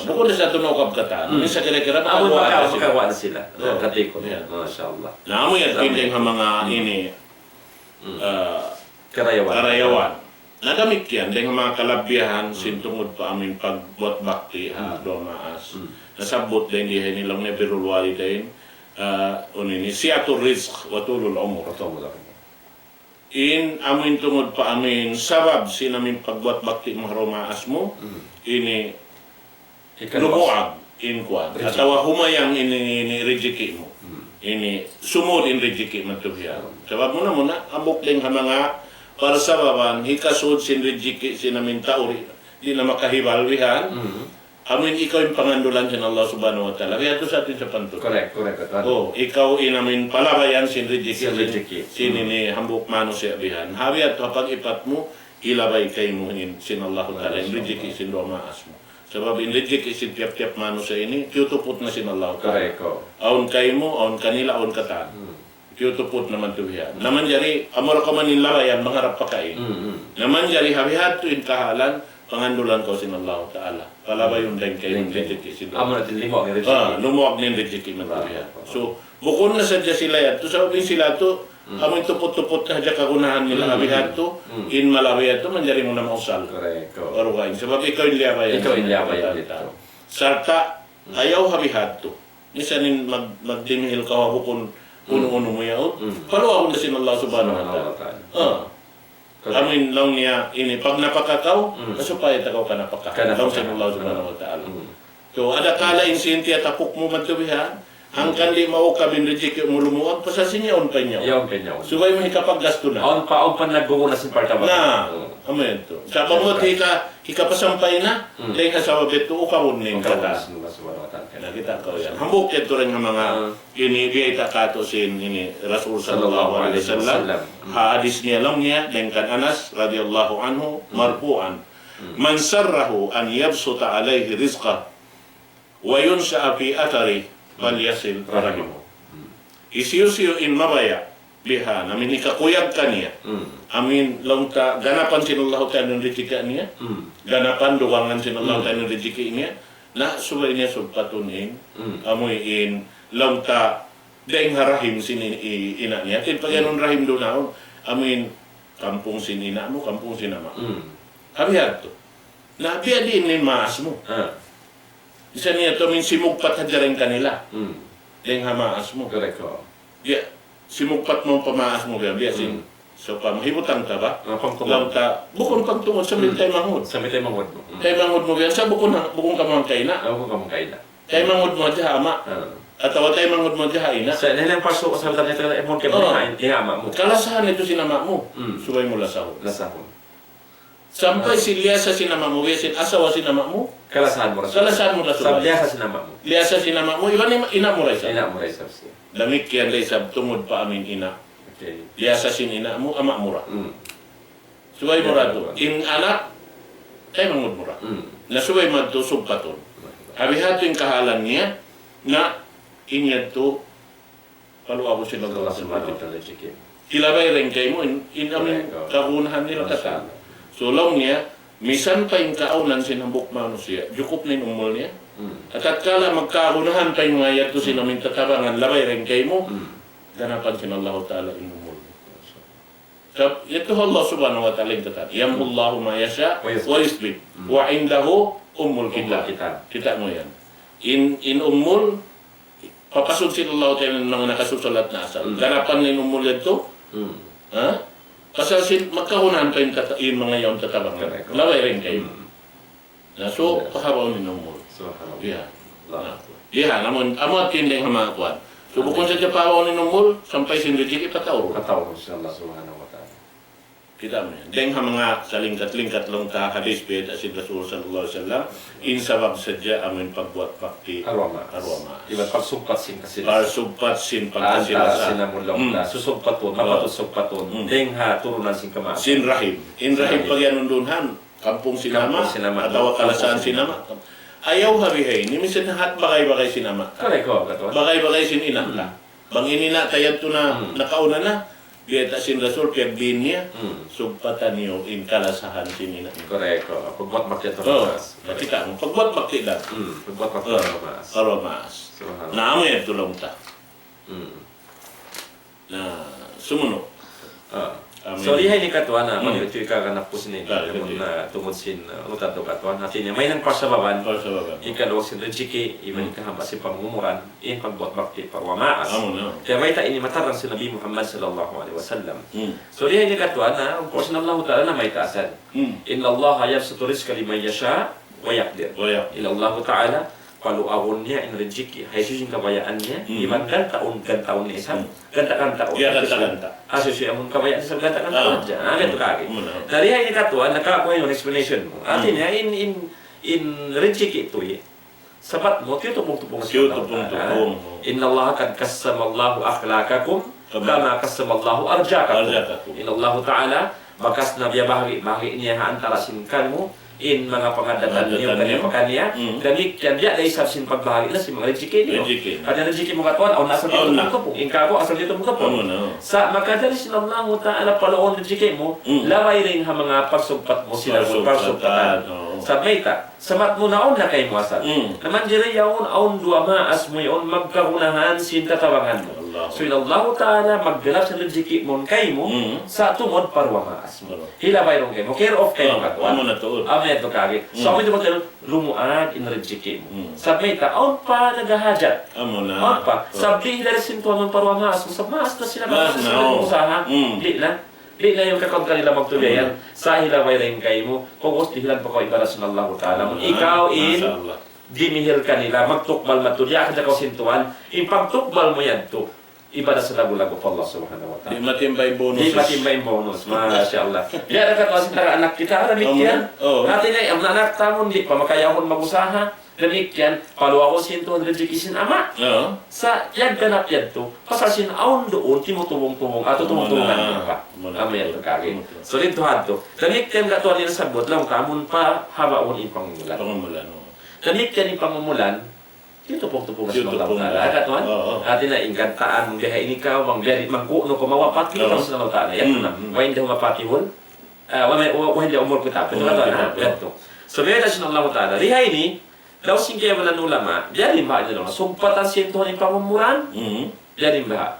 Bukun na sa yadtu naukab katan. Minsan kira-kira makaguwa' na sila. Katikun. Masha Allah. Na amu yan, dayng ha manga ini, karayawan. Karayawan. Na damikkiyan, dayng ha manga kalabihan, sin tungud pa amuin pagbuat bakti, ha, duwa maas. Nasabbut dayng di ha ini laung niya birrul walidain, unu ini, si'atur rizq wa tulul umur. In amuin tungud pa amuin sabab sin amuin pagbuat bakti mu ha duwa maas mu, ini lumuag in kuwan. Atawa humayang in, in, in rijiki' mu. Ini sumud in rijiki' mu tuud yan. Sabab muna-muna, hambuuk dayng ha manga parsababan, hikasud sin rijiki' sin amuin tau di', di' na makahibal bihan. Amuin ikaw in pangandulan sin Allah Subhanahu wa Ta'ala. Kaya tu sa atin sa pantun. Correct, correct. Oh, ikaw in amuin palabayan sin rijiki'. Sin rijiki'. Sin ini hambuuk manusiya' bihan. Hawi at ha pag-ipat mu, hilabay kaymu in sin Allah Ta'ala in rijiki' sin duwa maas mu. Sabab in rijiki' sin tiyap-tiyap manusiya' ini, tiyutuput na sin Allah Ta'ala. Correct. Awn kaymu, awn kanila, awn katan. Tiyutuput na man tuud yan. Na manjari, amura kaw man in labayan, mangarap pa kain. Na manjari, ha bihadtu in kahalan, pangandulan kaw sin Allah Ta'ala. Palabayun dayng kaymu in rijiki' sin duwa. Amu na in lumuag in rijiki'. Ah, lumuag in rijiki' man tuud yan. So, bukun na sadja sila yadtu. Sabab in sila yadtu, amu in tuput-tuput na hadja kagunahan nila ha bihadtu, in malabay yadtu, manjari mu na mausal. Correct. Baru kain. Sabab ikaw in liyabayan. Ikaw in liyabayan. Sarta', ayaw ha bihadtu. Misan in mag-, magdimihil kaw ha bukun unu-unu mu yaun. Paluagun da sin Allah Subhanahu wa Ta'ala. Ah. Amuin laung niya ini, pagnapaka kaw, supaya ta kaw kanapaka. Laung sin Allah Subhanahu wa Ta'ala. So, adakala in sin tiyatapuk mu madtu bihan, hangkan di' maukab in rijiki' mu lumuag, pasal sin yaun pa in yaun. Yaun pa in yaun. Subay mu hikapaggastu na. Awn pa, awn pa nagguguna sin partabang. Na, amu yadtu. Sa' bang mu hika-, hikapasampay na, dayng ha sabab yadtu, ukabun na in katan. Ukabun na sin Allah Subhanahu wa Ta'ala. Nakita' kaw yan. Hambuuk yadtu dayng ha manga ini biyayta' katu' sin ini Rasul sallallahu alayhi wasallam. Ha hadis niya laung niya, dayng kan Anas radiyallahu anhu, marfu'an. من سره أن يبسط عليه رزقه وينسأ في أثره فليصل رحمه. Hisiyu-siyu in mabaya' bihan, amuin hikakuyag kaniya. Amuin laung ta ganapan sin Allah Ta'ala in rijiki' niya. Ganapan dugangan sin Allah Ta'ala in rijiki' niya. Na subay niya sugpatun in, amuin laung ta dayng ha rahim sin i-, i-, ina' niya. Hāti pag'iyanun rahim duun awn, amuin kampung sin ina' mu, kampung sin ama' mu. Ha bihadtu. Na biya' diin in maas mu. Misan niya tu amuin simugpat hadja dayng kanila. Dayng ha maas mu. Correct. Biya' simugpat mu pa maas mu biya', biya' sin. So, pa mahibutang ta ba? Laung ta, bukun pagtungud, sambil taymanghud. Sambil taymanghud mu. Taymanghud mu biya', sa' bukun ha-, bukun kamu hangkaina'. Bukun kamu hangkaina'. Taymanghud mu hadja ha ama'. Atawa taymanghud mu hadja ha ina'. Sa' nila pasu' sa' taymanghud mu hadja ha ama' mu. Kalasahan yadtu sin ama' mu. Subay mu lasahun. Lasahun. Sampay sin liyasa sin ama' mu, biya' sin asawa sin ama' mu. Kalasahan mu da subay. Kalasahan mu da subay. Sa' liyasa sin ama' mu. Liyasa sin ama' mu, iban ina' mu da isab. Ina' mu da isab siya. Damikkiyan da isab tungud pa amuin ina'. Okay. Liyasa sin ina' mu, ama' mu da. Subay mu da tu. In anak, taymanghud mu da. Na subay mu da tu sugpatun. Ha bihadtu in kahalan niya, na in yadtu paluagun sin Allah Subhanahu wa Ta'ala rijiki'. Hilabay dayng kaymu in, in amuin kagunahan nila katan. So, laung niya, misan pa in kaawnan sin hambuuk manusiya', jukup na in umul niya. Tatkala magkagunahan pa in manga yadtu sin amuin tatabangan, labay dayng kaymu, ganapan sin Allah Ta'ala in umul niya. Sab-, yadtu Allah Subhanahu wa Ta'ala in katan, يمحو الله ما يشاء ويثبت وعنده أم الكتاب. Kita' mu yan. In, in umul, papasud sin Allah Ta'ala in manga nakasusulat na asal. Ganapan in umul yadtu. Ha? Pasal sin magkagunahan pa in tata-, in manga yaun tatabangan. Correct. Labay dayng kaymu. Na, so, pahabaun in umul. Subhanallah. Iya. Allahu Akbar. Iya, namun, amu at tinding ha manga kuwan. So, bukun sadja pahabaun in umul, sampay sin rijiki' pataurun. Pataurun sin Allah Subhanahu wa Ta'ala. Kita' mu yan. Dayng ha manga salingkat-lingkat laung ta hadith biyayta' sin Rasul sallallahu alayhi wasallam, in sabab sadja amu in pagbuat bakti ha duwa maas. Ha duwa maas. Iban pagsugpat sin kasilas. Pagsugpat sin pagkasilas. Antara sin amun laung ta. Hmm. Susugpatun, oh, mapatut sugpatun. Hmm. Dayng ha turunan sin kamaasan. Sin rahim. In rahim. Sin rahim. Pag-iyanun duun han, kampung sin ama', kampung sin ama', atawa kalasahan sin ama'. Ayaw ha bihaini, minsan hat bagay-bagay sin ama'. Correct, oh, katuan. Bagay-bagay sin ina'. Hmm. Bang in ina' ta yadtu na, hmm, nakauna na, biyayta' sin Rasul, piyagdiin niya, hmm, sugpatan niyu in kalasahan sin ina' niyu. Correct, oh. Pagbuat bakti ha duwa maas. Oh, kita' mu, pagbuat bakti da. Hmm, pagbuat bakti ha duwa maas. Ha duwa maas. Subhanallah. Na amu yadtu laung ta. Hmm. Na, sumunu'. Ah. Amin. So, di ha ini katuan, ah, hmm, pag-, itu ikaw ka na pusing ini, ah, namun, ah, tungud sin, ah, unu tadtu katuan. Hati niya, mahinang parsababan. Parsababan. Ikaw sin rijiki, iban, hmm, ikahaba' sin pangumulan, in pagbuat bakti pa duwa maas. Amu na. Kaya mayta' ini matarang sin Nabi Muhammad sallallahu alayhi wasallam. Hmm. So, di ha ini katuan, ah, in Qur'an sin Allah Ta'ala na mayta' asal. Hmm. إن الله يبسط الرزق لمن يشاء ويقدر. ويقدر. In Allah Ta'ala, paluagun niya in rijiki, ha hisiyu-siyu in kabayaan niya, hmm, iban gantaun, gantaun niya isab, hmm, ganta-gantaun. Ya, ganta-ganta. Ha hisiyu-siyu amun kabayaan niya isab, ganta-gantaun. Ah. Hadja. Ah, biya' hādtu kagi. Muna. Dari ha ini katuan, nakakuha in explanation mu. Hati, hmm, niya, in, in, in rijiki tuud, eh. Sabab mu, tiyutupung-tupung sin Allah Ta'ala. Tiyutupung-tupung. إن الله قد قسم الله أخلاقكم كما قسم الله أرزاقكم. أرزاقكم. In Allah Ta'ala, bakas na biyabahagi'-bahagi' niya ha antara sin kamu, in manga pangaddatan niyu, pangaddatan niyu, kaniya pa kaniya, mm, damikkiyan biya' da isab sin pagbahagi' na sin manga rijiki niyu. Rijiki. Karna' rijiki mu katuan, awn na asal tiyutupung-tupung. Awn na. In kaku' asal tiyutupung-tupung. Awn na. Sa' makajari sin Allahu Ta'ala paluagun rijiki mu, mm, labay dayn ha manga pagsugpat mu sila, pagsugpatan. Pagsugpatan, oo. Sa' mayta', sabab mu na awn na kaymu asal. Mm. Na manjari yaun, awn duwa maas mu yaun magkagunahan sin tatabangan mu. Allah. So, in Allahu Ta'ala magganap sin rijiki mu kaymu, mm, sa' tungud pa duwa maas mu. Hilabay duun kaymu. Care of kaymu katuan. Amu na tuud. Amu yadtu kagi. So, amu yadtu kagi, lumuag in rijiki mu. Sabab mayta', awn pa naghahajat. Amu na. Awn pa. Sabab di' hidal sin Tuhan mu pa duwa maas. Sabab maas na sila, maas na sila mag-usaha. Di' na. Di' na yan kakaun kanila magtuy yan. Sa' hilabay dayn kaymu. Pag'ubus dihilan pa kaw ibadat sin Allahu Ta'ala. Amu na. Ikaw in dimihil kanila, magtukbal madtu. Diyaak hadja kaw sin Tuhan. In pagtukbal mu yadtu, ibadat sa laggu'-laggu' pa Allah Subhanahu wa Ta'ala. Di' matimbay bonus. Di' matimbay bonus. Masha Allah. Biya' da katu' sin taga anak kita, damikkiyan. Oo. Hati niya, in anak ta amun di' pa makayahun mag-usaha, damikkiyan, paluagun sin Tuhan rijiki sin ama'. Oo. Sa' yagganap yadtu, pasal sin awn duun, timutubung-tubung, atu tumutubungan pa. Amu na. Amu yadtu kagi. So, didtu hadtu. Damikkiyan katuan in sabbut, laung ta amun pa habaun in pangumulan. Pangumulan, oo. Damikkiyan in pangumulan, tiyutupung-tupung sin Allahu Ta'ala. Tiyutupung. Katuan? Oo. Hati niya in gantaan, bang biya' ini kaw, bang biya' ini, bang ku'nu kaw mawapat, tiyutupung sin Allahu Ta'ala. Yan na. Mm, mm. وعنده مفاتيح ال-, ah, wa ma-, wa, وعنده أم الكتاب. Yan na. Ummul kitab, oo. Yan na. So, biya' da sin Allahu Ta'ala. Di ha ini, laung sin kaibanan ulama, biya' diin ba ini laung? Sugpatan sin Tuhan in pangumulan? Mm. Biya' diin ba?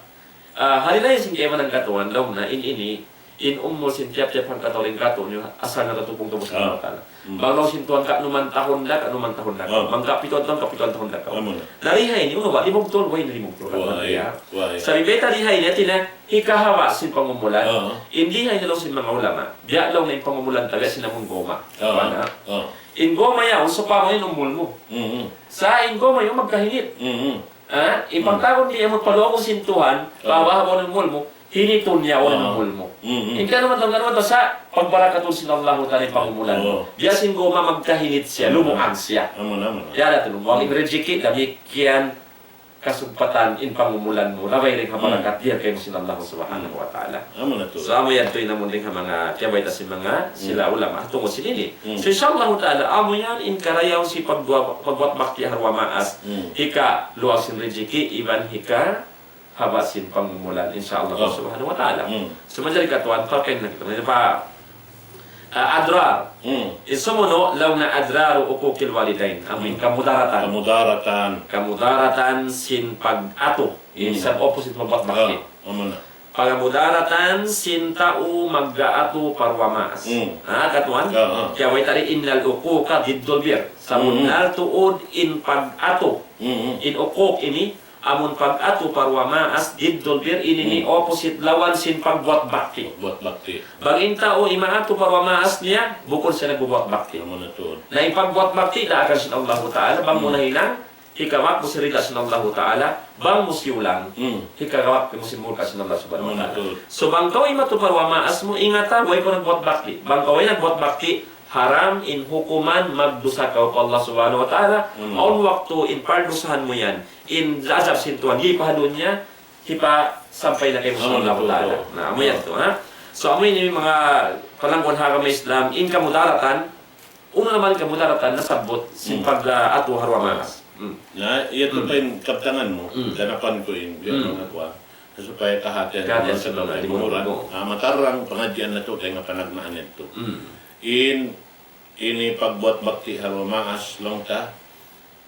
Ah, hati niya sin kaibanan katuan, laung na in ini, in umul sin tiyap-tiyap hangkatau dayn kātu'niyu, asal na tiyutupung-tupung sin Allahu Ta'ala. Mm. Bang laung sin Tuhan, kanuman tahun da, kanuman tahun da kaw. Ah. Bang kapituan tahun, kapituan tahun da kaw. Amu na. Na di ha ini, unu ba, di' mabuttul, way na di' mabuttul. Way, way. Sabab mayta' di ha ini, hati niya, hikahaba' sin pangumulan. Ah. In di ha ini laung sin manga ulama. Biya' laung na in pangumulan ta, biya' sin amun goma. Ah. Mana? Ah. In goma yaun, sawpama in umul mu. Mm-hmm. Sa' in goma yaun magkahinit. Mm-hmm. Ah, in pagtawagun di' mu paluagun sin Tuhan, pahaba'-haba' in umul mu, hinitun niya in umul mu. Mm-hmm. In kanuman tahun, kanuman tahun, sa' pagbarakatun sin Allahu Ta'ala in pangumulan mu. Oo. Biya' sin goma magkahinit siya, lumuag siya. Amu na, amu na. Yan na tuud, bang in rijiki, damikkiyan kasugpatan in pangumulan mu, labay dayn ha barakat dihil kaymu sin Allah Subhanahu wa Ta'ala. Amu na tuud. So, amu yadtu in amun dayn ha manga kiyabayta' sin manga sila ulama tungud sin ini. Mm. So, insha Allah Ta'ala, amu yan in karayaw sin pagbuat, pagbuat bakti ha duwa maas. Mm. Hikaluag sin rijiki, iban hikahaba' sin pangumulan, insha Allah Subhanahu wa Ta'ala. Mm. So, manjari katuan, pakain na kita. Manjari pa, ah, adrar. Mm. In sumunu', laung na أضرار عقوق الوالدين. Amu in kamudaratan. Kamudaratan. Kamudaratan sin pag-atu. In sa opposite pagbuat bakti. Ah, amu na. Pagmudaratan sin tau mag-atu pa duwa maas. Mm. Ha, katuan? Ah, ah. Kaya way tari إن العقوق ضد البر. Sabunnal tuud in pag-atu. Mm, mm. In uquq ini, amun pag-atu pa duwa maas, ضد البر, ini in opposite lawan sin pagbuat bakti. Buat bakti. Bang in tau imaatu pa duwa maas niya, bukun siya nagbubuat bakti. Amu na tuud. Na in pagbuat bakti, daakan sin Allahu Ta'ala, bang mu nahinang, hikawak mu sin rida sin Allahu Ta'ala, bang mu siyulang, Hmm. hikawak mu sin murka sin Allah Subhanahu wa Ta'ala. Betul. So, bang kaw imatu pa duwa maas mu, ingata, way kaw nagbuat bakti. Bang kaw way nagbuat bakti, haram in hukuman magdusa kaw pa Allah Subhanahu wa Ta'ala. Hmm. Awn waktu in pardusahan mu yan, in azab sin Tuhan, di pa ha dunya, hipasampay na kaymu sin Allahu Ta'ala. Na, amu yan tu, ha? So, amu ini manga palangguan ha agama Islam, in kamudaratan, unu na man kamudaratan nasabbut sin pag-atu ha duwa maas. Hmm. Na, yadtu pa in kabtangan mu, ganapan ku in, yan manga kuwan. Supaya kahatihan mu sa tau kaibunuran. Ah, matarrang pangadjian natu' kay nga panagnaan yadtu. In, ini pagbuat bakti ha duwa maas, laung ta,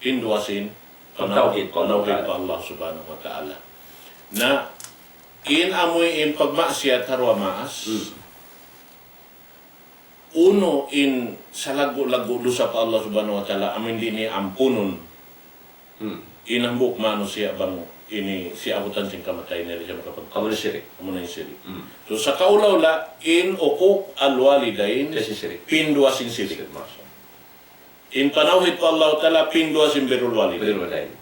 in duwa sin, pagtawhid pa Allah Subhanahu wa Ta'ala. Na, in amuin pagmaksiyat ha duwa maas, unu in salaggu'-laggu' dusa pa Allah Subhanahu wa Ta'ala, amuin di' niya ampunun. Hmm. In hambuuk manusiya' bang ini siya abutan sin kamatay niya, di' siya makapagtawbat. Amu na in shirik. Amu na in shirik. Hmm. So, sa kaula-ula, in uquq al-walidain, pinduwa sin shirik. Shirik, masha Allah. In panawhid pa Allah Ta'ala, pinduwa sin birrul walidain. Birrul walidain.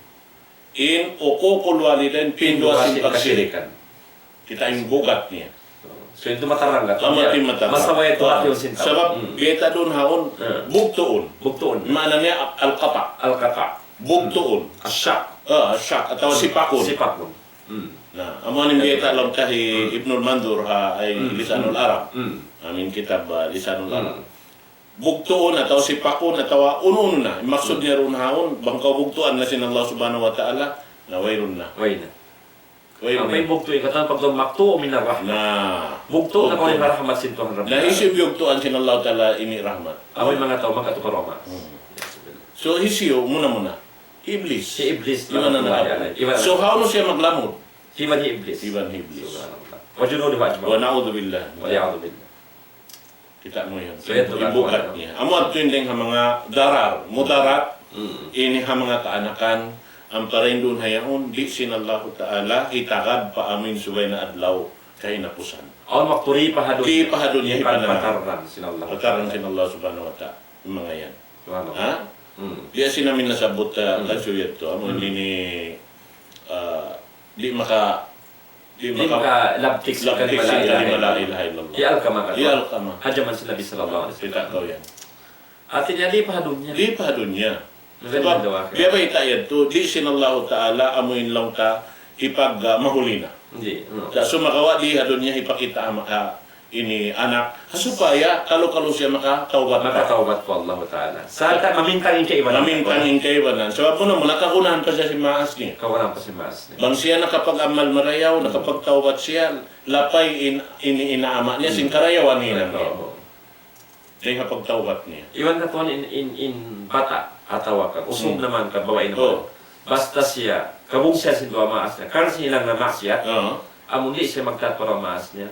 In uququl walidain, pinduwa sin pagshirikan. Kita' in bugat niya. So, itu matarrang ka. Amu in matarrang. Masa way itu hati sin tau. Sabab, biyayta' duun haun, bugtuun. Bugtuun. Maana niya, al-qata'. Al-qata'. Bugtuun. Ash-shaq. Ah, ash-shaq. Atawa sipakun. Sipakun. Hmm. Na, amu in biyayta' laung ta hi Ibnul Mandur ha, ay, Lisanul Arab. Hmm. Amuin kitab, ah, Lisanul Arab. Bugtuun atawa sipakun atawa unu-unu na. Maksud niya duun haun, bang kaw bugtuan na sin Allah Subhanahu wa Ta'ala, na wayruun na. Way na. Wayruun na. Ampa in bugtu, in katan pagtuan, maqtu'un minar rahmah. Na. Bugtu na kaw dayn ha rahmat sin Tuhan Rabbul Alamin. Na hisiyu biyugtuan sin Allah Ta'ala ini rahmat? Amu in manga tau magkatu pa duwa maas. Hmm. So, hisiyu, muna-muna. Iblis. Hi Iblis, iban na na'natullahi alayh. Iban na. So, hawnu siya maglamud? Iban hi Iblis. Iban hi Iblis. Subhanallah. Wa junuduhu ajma'un. Wa na'udhu billah. Wal iyadhu billah. Kita' mu yan. So, yan in bugat niya. Amu yadtu in dayn ha manga darar, mudarat, ini ha manga kaanakan, ampa dayn duun ha yaun, di' sin Allahu Ta'ala hitagad pa amuin subay na adlaw kahinapusan. Awn waktu di pa ha dunya. Di pa ha dunya, di pa na. Patarrang sin Allah. Patarrang sin Allah Subhanahu wa Ta'ala. In manga yan. Subhanallah. Ha? Hmm. Di' sin amin nasabbut, ah, kan suyat tu. Amu ini, ah, di' maka Di' maka-, makalabtik sin kalima la ilaha illallah. Hi Alqamah. Hi Alqamah. Ha jaman sin Nabi sallallahu alayhi wasallam. Kita' kaw yan. Hati niya di' pa ha dunya. Di' pa ha dunya. Sabab, biya' bayta' yadtu, di' sin Allahu Ta'ala amuin laung ta hipag-, ah, mahuli na. Di', hmm. Sa' sumagawa' di' ha dunya hipakita' ama-, ah, ini anak, ha supaya kalu-kalu siya makatawbat pa. Makatawbat pa Allahu Ta'ala. Sarta' mamintang in kaibanan. Mamintang in kaibanan. Sabab muna-muna kagunahan pa siya sin maas niya. Kagunahan pa sin maas niya. Bang siya nakapag-amal marayaw, nakapagtawbat siya, lapay in, in, in ama' niya, sin karayawan hinang niya. Oo. Dayn ha pagtawbat niya. Iban katuan in, in, in bata', atawa ka, usug naman ka, babai naman. Oo. Basta siya, kabung siya sin duwa maas niya, karna' siya hilang na maksiyat, amun di' siya magtawbat pa duwa maas niya,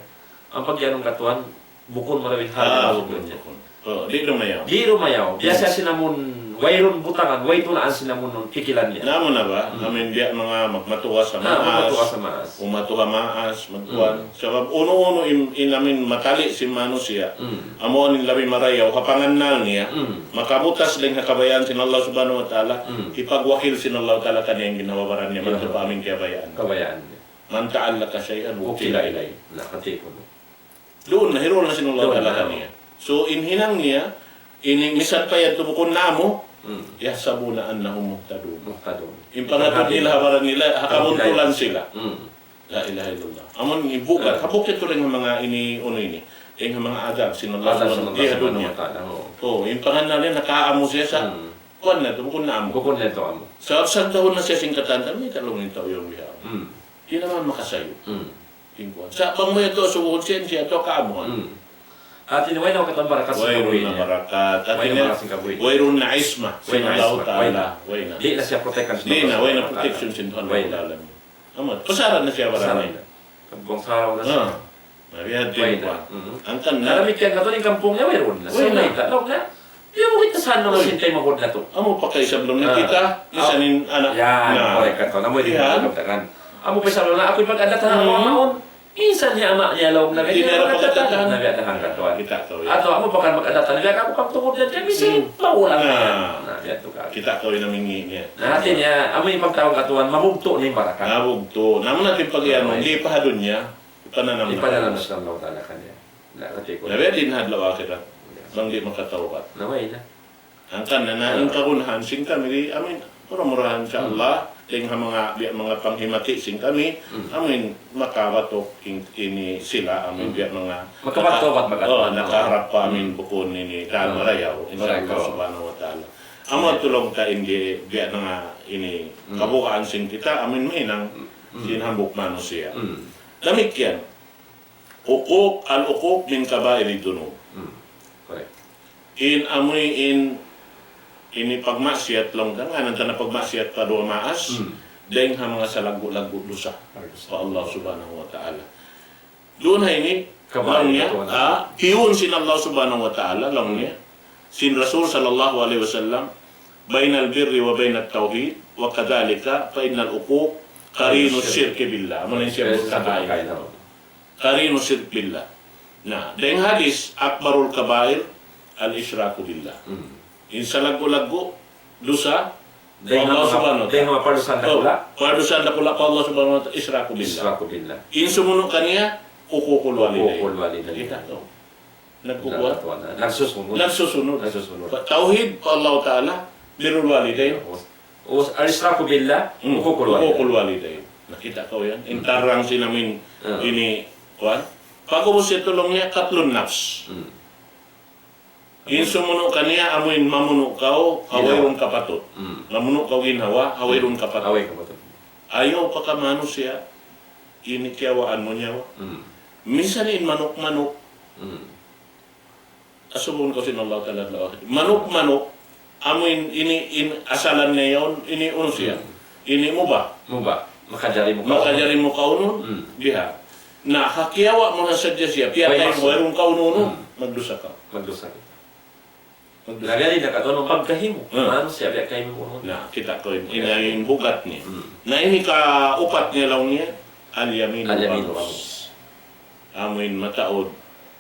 in pag-iyanun katuan, bukun marayaw in hal niya. Ah, bukun, bukun. Oh, di' lumayaw. Di' lumayaw. Biya' sin amun, wayruun butangan, way tunaan sin amun pikilan niya. Na amu na ba? Hmm. Amuin biya' manga mag-, matuwa sa maas. Ah, matuwa sa maas. Umatu ha maas, magkuan. Hmm. Sabab unu-unu in, in amuin matali' sin manusiya'. Hmm. Amu in labi marayaw, ha pangannal niya. Hmm. Makabutas dayn ha kabayaan sin Allah Subhanahu wa Ta'ala. Hmm. Hipagwakil sin Allah Ta'ala kaniya in ginhawa-baran niya. Yeah. Madtu pa amuin kabayaan. Kabayaan niya. من تعلق شيئا وكل إليه. Na, hati ku. Duun na, hirul na sin Allah Ta'ala kaniya. So, in hinang niya, ini misan pa yadtu bukun na amu, hmm, يحسبون أنهم مهتدون. Muhtadun. In pangatud nila, ha baran nila, ha kabuntulan sila. Hmm. La ilaha illallah. Amun ibugat, ha bukun tuud in manga ini, unu ini. In manga adab sin Allah Subhanahu wa Ta'ala. Oh, in pangannal niya, nakaamu siya sa, hmm, kuwan na tu, bukun na amu. Bukun na tu amu. Sa, sa tahun na siya sin katan, kami talung in tau yung biha. Hmm. Di' na man makasayu. Hmm. Tingkuan. Sa' bang mu yadtu asubuhun siya, siya yadtu kaamuhan. Hmm. Hati niya, way na katan barakat sin kabuhi' niya. Way na barakat. Hati niya, way na barakat sin kabuhi' niya. Wayruun na isma. Way na isma. Sin Allah Ta'ala. Way na. Di' na siya protection sin Allah Ta'ala. Di' na, way na protection sin Allah Ta'ala. Amat, pasaran na siya barang. Pasaran na. Buang saraw na siya. Ah. Way na. Tingkuan. Mhm. Hangkan na. Karamihan katu' in kampung niya, wayruun na. Way na. Sa' mayta', laung niya, di' mu kita saan na masintay mahud na tu. Amu pa kay sablon na kita, misan in anak. Yan, correct katu'. Amu in pagkatakan. Amu pa sablon na, aku in pag-adat na, hmm, amu, amu. Minsan niya ama' niya laung na biya' niya, makadatang na biya' da hangka tuwan. Kita' kaw yan. Atawa amu pa kan makadatang na biya' kamu kam tungud yan, kami sin maulang na yan. Na biya' tu ka. Kita' kaw yan amu in ini. Na hati niya, amu in pagtawagun katuan, mabugtu' na in barakat. Mabugtu'. Na amu na in pag-iyanun, di' pa ha dunya, ipananam na. Ipananam na sin Allah Ta'ala kaniya. Na, hati ku. Na biya' diin ha adlaw akhirat. Bang di' makatawbat. Na, way na. Hangkan na, na in kagunahan sin kami di', amu in, mura-murahan, insya Allah, dayn ha manga, biya' manga panghimati sin kami, amu in makabatuk in, ini sila, amu in biya' manga makabatuk, maka-, oh, nakaharap pa amu in bukun ini, dan marayaw, insya Allah subhanahu wa ta'ala. Amu in tulung ta in di', biya' manga ini, kabugaan sin kita, amu in mahinang sin hambuuk manusiya'. Damikkiyan. Uquq, al-uquq min kabairi dunub. Hmm. Correct. In amuin ini pagmaksiyat laung ta, ngānan ta na pagmaksiyat pa duwa maas, dayn ha manga salaggu'-laggu' dusa pa Allah Subhanahu wa Ta'ala. Duun ha ini, laung niya, ah, piyun sin Allah Subhanahu wa Ta'ala, laung niya, sin Rasul sallallahu alayhi wasallam, بين البر وبين التوحيد، وكذلك فإن العقوق قرين الشرك بالله. Amu na in siya buta kain. Qarinu shirk billah. Na, dayn ha hadis, أكبر الكبائر الإشراك بالله. Hmm. In salaggu'-laggu' dusa, dayn ha Allah Subhanahu wa Ta'ala. Dayn ha pardusahan dakula'. Oh, pardusahan dakula' pa Allah Subhanahu wa Ta'ala, ishraku billah. Ishraku billah. In sumunu' kaniya, uququl walidayn. Uququl walidayn. Kita' tu. Nagkukuha. Nagsusunod. Nagsusunod. Nagsusunod. Tawhid pa Allah Ta'ala, birrul walidayn. Ubus, al-ishraku billah, hmm, uququl walidayn. Uququl walidayn. Nakita' kaw yan? Hmm. In tarang sin amin, hmm, ini, kuwan. Pag-ubus yadtu laung niya, qatlun nafs. Hmm. In sumunu' kaniya, amuin mamunu' kaw, ha wayruun kapatut. Hmm. Mamunu' kaw ginhawa, ha wayruun kapatut. Ha way kapatut. Ayaw pa ka manusiya', ini kiyawaan mu nyawa. Hmm. Minsan in manuk-manuk. Hmm. Asubuhun kaw sin Allah Ta'ala adlaw akhirat. Manuk-manuk, amu in, ini, in, asalan niya yaun, ini unu siya. Hmm. Ini mubah. Mubah. Makajari mu kaunun. Makajari mu kaunun, hmm, biha. Na, ha kiyawa' mu na sadja siya, piyatay mu, wayruun kaunun, hmm, magdusa kaw. Magdusa kaw. Magdusa. Na, gari na katu', unu, pagkahi mu. Hmm. Manusiya', biya' kahi mu kaunun. Na, kita' kaw in, in, in bugat niya. Hmm. Na, ini kaupat niya laung niya, al-yaminul ghamus. Al-yaminul ghamus. Amuin mataud.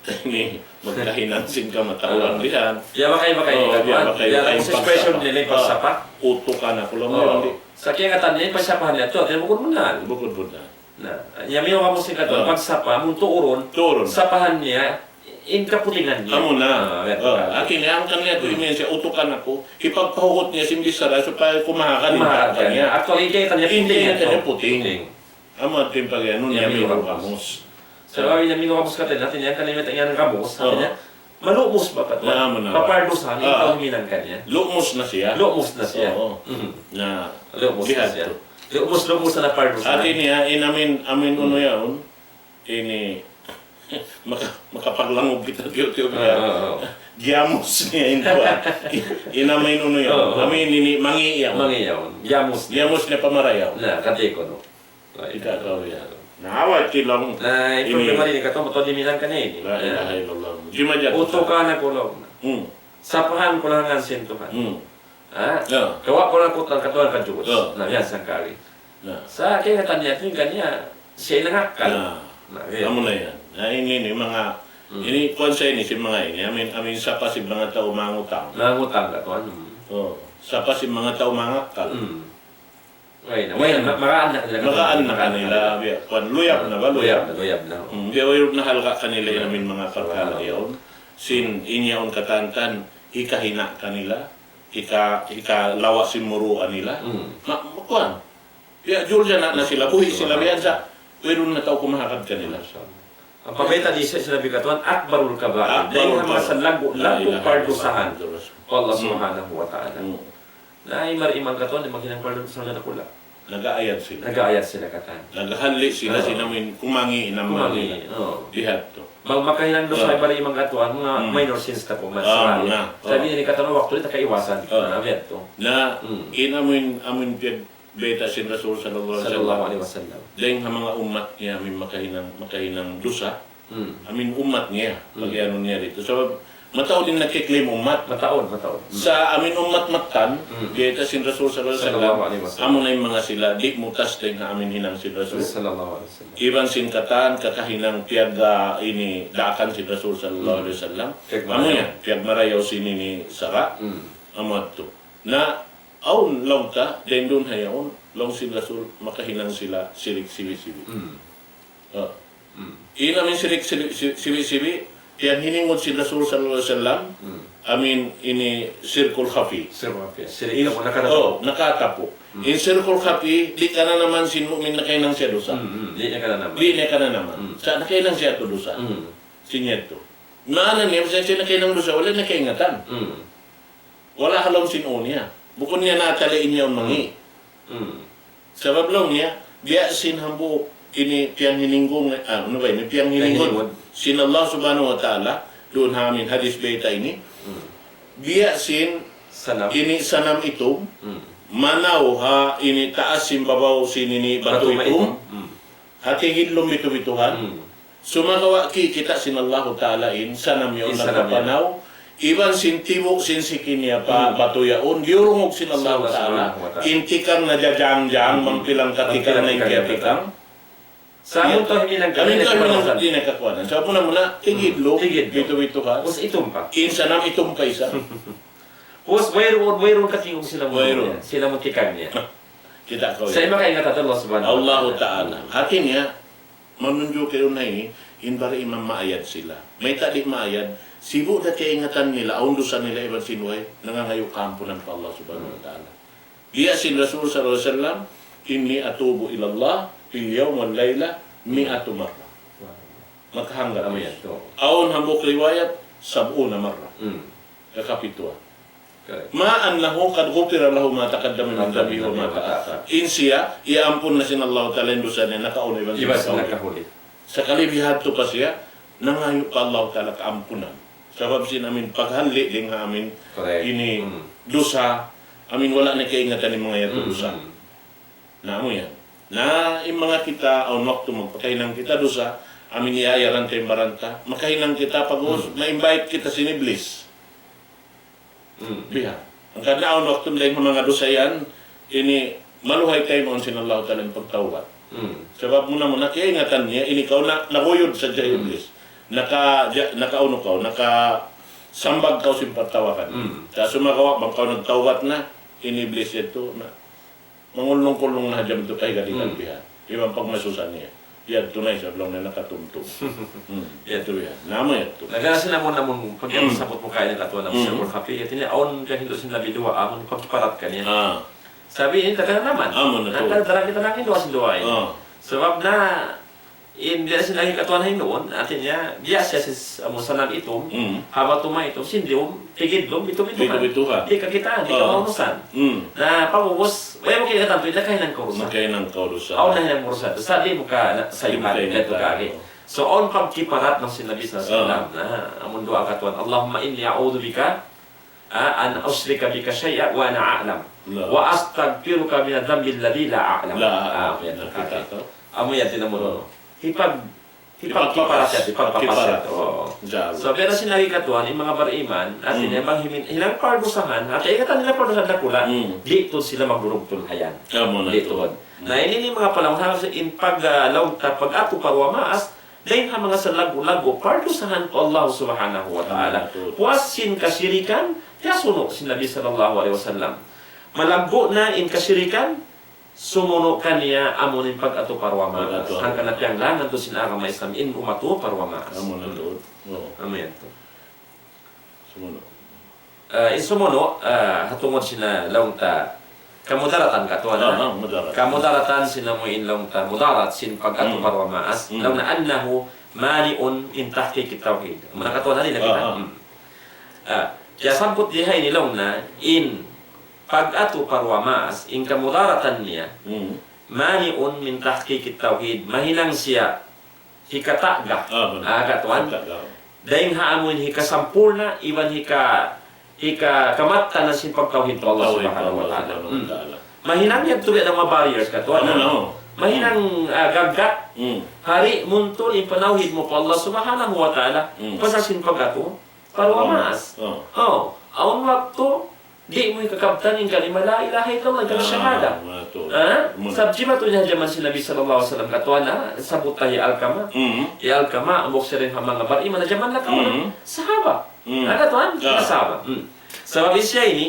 Ini, magkahinang sin kamatauran dihan. Ya, makay, makay, oh, ya, makay, makay, expression nila in pagsapa. Utukan aku laung niya, di'. Sa' kiyangatan niya, in pagsapahan niya, tu, ati, bukun bunnal. Bukun bunnal. Na, yaminul ghamus sin katu', pagsapa, amun tuurun, tuurun, sapahan niya, in kaputingan niya. Amu na. Ah, ya, oh, hati niya, hangkan niya tu, ini siya, utukan aku, hipagpahugut niya sin bichara, supaya kumahakan, kumahakan niya. Actually, in kiyangatan niya, puting. Puting. Amu in pag-anu niya, yaminul ghamus. Sa' bang yaminul ghamus katan, hati niya, in kalimat yaminul ghamus, hati niya, malumus ba katan? Na, amu na. Papardusahan, in kaw huminang kaniya. Lumus na siya. Lumus na siya. Oo. Mhm. Na, lumus na siya. Lumus, lumus na pardusahan. Hati niya, in amin, amin unu yaun, ini, maka-, makapaglangug kita tiyu'-tiyu' niya. Oo, oo. Giyamus niya in kuwan. In amin unu yaun. Oo, oo. Amin ini, mangi' yaun. Mangi' yaun. Giyamus niya. Giyamus niya pamarayaw. Na, kati' kunu'. Kita' kaw yan. Na, away, tilong. Na, in problema ini, katu', mataud in minang kaniya ini. La ilaha illallah. Jimajat. Utukan aku laung. Hmm. Sapahan ku laung ngan sin Tuhan. Hmm. Ha? Ya. Kawa' ku laung katan katuan kajut. Ya. Na, yan sangkali. Na. Sa' kiyangatan niya, tingkaniya, siya in nangakkal. Na. Na, yan. Amu na yan. Na, ini, ini, manga, hmm, ini, kuwan sa ini, sin manga ini. Amin, amin, sapa sin manga tau mangutang. Mangutang katuan. Hmm. Oh. Sapa sin manga tau mangakkal. Hmm. Way na, way na, ma-, magaan na kanila. Magaan na kanila, biya', kuwan, luyab na ba, luyab? Luyab na, luyab na. Hmm, biya' wayruun na halga' kanila in amin manga parkala' yaun. Sin in yaun katantan, hikahina' kanila, hika-, hikalawa' sin muruan nila. Hmm. Ma-, kuwan. Biya' juljana na sila, buhi' sila, biya' sa, wayruun na tau kumahagad kanila. Masha Allah. Ampa bayta' di' sa sinabi katuan, akbarul kabair. Akbarul kabair. Dayn ha manga salaggu'-laggu' pardusahan. La ilaha illallah. Allah Subhanahu wa Ta'ala. Hmm. Na, in mari iman katuan, di' maghinang pardusahan na dakula'. Nag-aayad sila. Nag-aayad sila katan. Naghalli' sila, ah, sin amin, kumangi' in amin. Kumangi', oh. Biya' hādtu. Bang makahinang dusa, ah, in mari iman katuan, manga, hmm, minor sins ta kuman. Ah, na. Sabab ini katan waktu di' ta kaiwasan. Ah. Na, biya' hādtu. Na, hmm, in amin, amin piyag- bayta' sin Rasul sallallahu alayhi wasallam. Sallallahu alayhi wasallam. Dayn ha manga ummat niya amin makahinang, makahinang dusa. Hmm. Amin ummat niya, hmm, pag-anu niya didtu. Sabab, Mataud in nagkiklaim ummat. Mataud, mataud. Hmm. Sa' amin ummat mattan, hmm, biyayta' sin Rasul sallallahu alayhi wasallam, sallallahu alayhi wasallam, amu na in manga sila, di' mutas dayn ha amin hinang sin Rasul. Sallallahu alayhi wasallam. Iban sin katan, kakahinang piyag, ah, ini daakan sin Rasul sallallahu alayhi wasallam. Hmm. Piyagmarayaw. Amu yan, piyagmarayaw sin ini sara'. Hmm. Amu yadtu. Na, awn laung ta, dayn duun ha yaun, laung sin Rasul, makahinang sila sirik sibi-sibi. Hmm. Ah. Hmm. In amin sirik sibi-, sibi-, sibi-sibi, yan hiningud sin Rasul sallallahu alayhi wasallam, hmm, amin ini sirkul khafi. Sirkul khafi. Sirik in-, amu nakatapu'. Oh, nakatapu'. Hmm. In sirkul khafi, di' kananaman sin mu'min nakahinang siya dusa. Hmm, hmm. Di' niya kananaman. Di' niya kananaman. Hmm. Sa' nakahinang siya tu dusa. Hmm. Sin niya tu. Maana niya, bisan siya nakahinang dusa, wala' niya kaingatan. Hmm. Wala' ha lawm sin ū niya. Bukun niya natali in yaun mangi'. Hmm. Sabab laung niya, biya' sin hambuuk ini piyanghininggung, ah, unu ba ini? Piyanghininggung. Piyanghininggung. Sin Allah Subhanahu wa Ta'ala, duun ha amin hadith bayta' ini. Hmm. Biya' sin sanam. Ini sanam itum, hmm, manaw ha ini taas sin babaw sin ini batu itum, batu itum. Hmm. Ha tigidlum bitu-bituhan. Hmm. Sumagawa' kikita' sin Allahu Ta'ala in sanam yaun, in sanam yaun, nagpapanaw. Iban sin tibu' sin siki niya pa, hmm, batu yaun, diyurungug sin Allahu Ta'ala. Subhanahu wa Ta'ala. In tikang na jajang-jang, hmm, bang pilang katikang na in kiyatikang. Sa' amun tau himinang, amun tau himinang di' na kakuwanan. Sa' muna-muna, tigidlum, hmm, tigidlum, bitu-bituhan. Us itum pa. In sanam itum pa isab. Us wayruun, wayruun katingug sila mu. Wayruun. Sila mu tikang niya. Kita' kaw yan. Sa' makaingat Allah Subhanahu wa Ta'ala. Allahu Ta'ala. Hati niya, manunjuk kaw na ini, in bariman maayad sila. Mayta' di' maayad, sibu' da kaingatan nila, awn dusa nila iban sin way, nangangayu' kaampunan pa Allah Subhanahu wa Ta'ala. Biya' sin Rasul sallallahu alayhi wasallam, إني أتوب إلى الله في اليوم والليلة مائة مرة. Makahanggat. Amu yan, tu. Awn hambuuk riwayat, سبعون مرة. Hmm. Kakapituan. Correct. مع أنه قد غفر له ما تقدم من ذنبه وما تأخر. In siya, iyaampun na sin Allah Ta'ala in dusa niya, nakauna iban sin, iban sin nakahuli. Nakahuli. Sakali bihadtu pa siya, nangayu' pa Allah Ta'ala kaampunan. Sabab sin amin paghalli' dayn ha amin, correct, ini, hmm, dusa, amin wala' na kaingatan in manga yadtu dusa. Hmm. Na amu yan. Na in manga kita, awn waktu magpakahinang kita dusa, amin iyaayaran ta in baran ta, makahinang kita pag-ubus, hmm, ma-invite kita sin Iblis. Hmm. Biha'. Hangkan na awn waktu dayn ha manga dusa yan, ini maluhay taymaun sin Allah Ta'ala in pagtawbat. Hmm. Sabab muna-muna, kaingatan niya, ini kaw na, naguyud sadja, hmm, Iblis. Naka-, ja-, nakaunu kaw, nakasambag kaw sin pagtawakan. Hmm. Sa' sumagawa', bang kaw nagtawbat na, in Iblis yadtu na, mangulung-kulung na hadja yadtu kahigad-higad, hmm, biha'. Iban pagmasusa niya. Yadtu na isab laung niya nakatumtum. Hmm. Yadtu yan. Na amu yadtu. Nagana sin amun, amun, pag-, hmm, sabut mu kaina katuan, amun, hmm, sirkul khafi, hati niya awn kahindu' sin Nabi duwaa, amun pagkiparat kaniya. Ah. Sabi ini, taga naman. Amu na tu. Nakadara kita nang hindu' sin duwaa ini. Ah. Sabab na, in biya' sin lagi' katuan ha hinduun, hati niya, biya' siya sis-, amun sanam itum, mm, ha batu maitum, sin diyum, tigidlum, bitu-bituhan. Bitu-bituhan. Di' kakitaan, di' kamaunusan. Mm. Na, pag-ubus, way mu kaingatan tu, nakahinang kaw dusa. Nakahinang kaw dusa. Awn nahinang kaw dusa. Sa' di' mu ka, na, sayuhan, di' mu kaingatan, kaya tu kagi. So, awn pagkiparat na sin Nabi sallallahu alayhi wasallam. Ah. Na, amun duwaa katuan, اللهم إني أعوذ بك Ah, أن أشرك بك شيئا وأنا أعلم. La. وأستغفرك من الذنب الذي لا أعلم. La. Ah, amu yan, kita tu. Amu yan, tinamuno. Hipag-, hipagkiparat yan, hipagpapas yan. Hipagkiparat. Oo. Insya Allah. So, pero sin lagi' katuan, in manga bariman, hati niya, hmm, bang himin-, hinang pardusahan, hati ingatan nila pardusahan dakula', hmm, di' tuud sila magdurugtul hayan. Amu na tu. Di' tuud. Hmm. Na, ini in manga palamuhan, in pag, ah, laung ta, pag-atu pa duwa maas, dayn ha manga salaggu'-laggu' pardusahan pa Allah Subhanahu wa Ta'ala. Amu na tu. Puas sin kasirikan, kiyasunu' sin Nabi sallallahu alayhi wasallam. Malaggu' na in kasirikan, sumunu' kaniya amu in pag-atu pa duwa maas. Pag-atu. Hangkan na piyanglangan tuud sin agama Islam in umatu pa duwa maas. Amu na tu. Oo. Amu yan tu. Sumunu'. Ah, in sumunu', ah, ha tungud sin laung ta, kamudaratan katuan, ah, ah, mudarat. Kamudaratan sin amu in laung ta, mudarat sin pag-atu, hmm, pa duwa maas. Hmm. Laung na أنه مانع من تحقيق التوحيد. Muna katuan na rin na kita. Ah, ah. Hmm. Ah, kiyasabbut di ha ini laung na, in pag-atu pa duwa maas, in kamudaratan niya, hmm, مانع من تحقيق التوحيد. Mahinang siya hikatagga. Ah, benar. Ah, katuan. Hikatagga. Dayn ha amu in hikasampurna', iban hika-, hika-, kamattanan sin pagtawhid pa Allah Subhanahu wa Ta'ala. Tawhid pa Allah Subhanahu wa Ta'ala. Hmm. Mahinang yadtu biya' da manga barriers katuan. Amu na, oh. Mahinang, ah, gaggat. Hmm. Hari muntul in panawhid mu pa Allah Subhanahu wa Ta'ala. Hmm. Pasal sin pag-atu. Paruwa maas. Oh. Oh, awn waktu, di' mu hikakabtan in kalima la ilaha illallah, in kalima shahada. Ah, muna. Sabab jimatu niya ha jaman sin Nabi sallallahu alayhi wasallam katuan, ha, sabbut hi Alqamah. Mm. Hi Alqamah, hambuuk siya dayn ha manga bariman ha jaman nakauna. Mm. Sahaba. Mm. Ha katuan? Ah. Sahaba. Mm. Sabab in siya ini,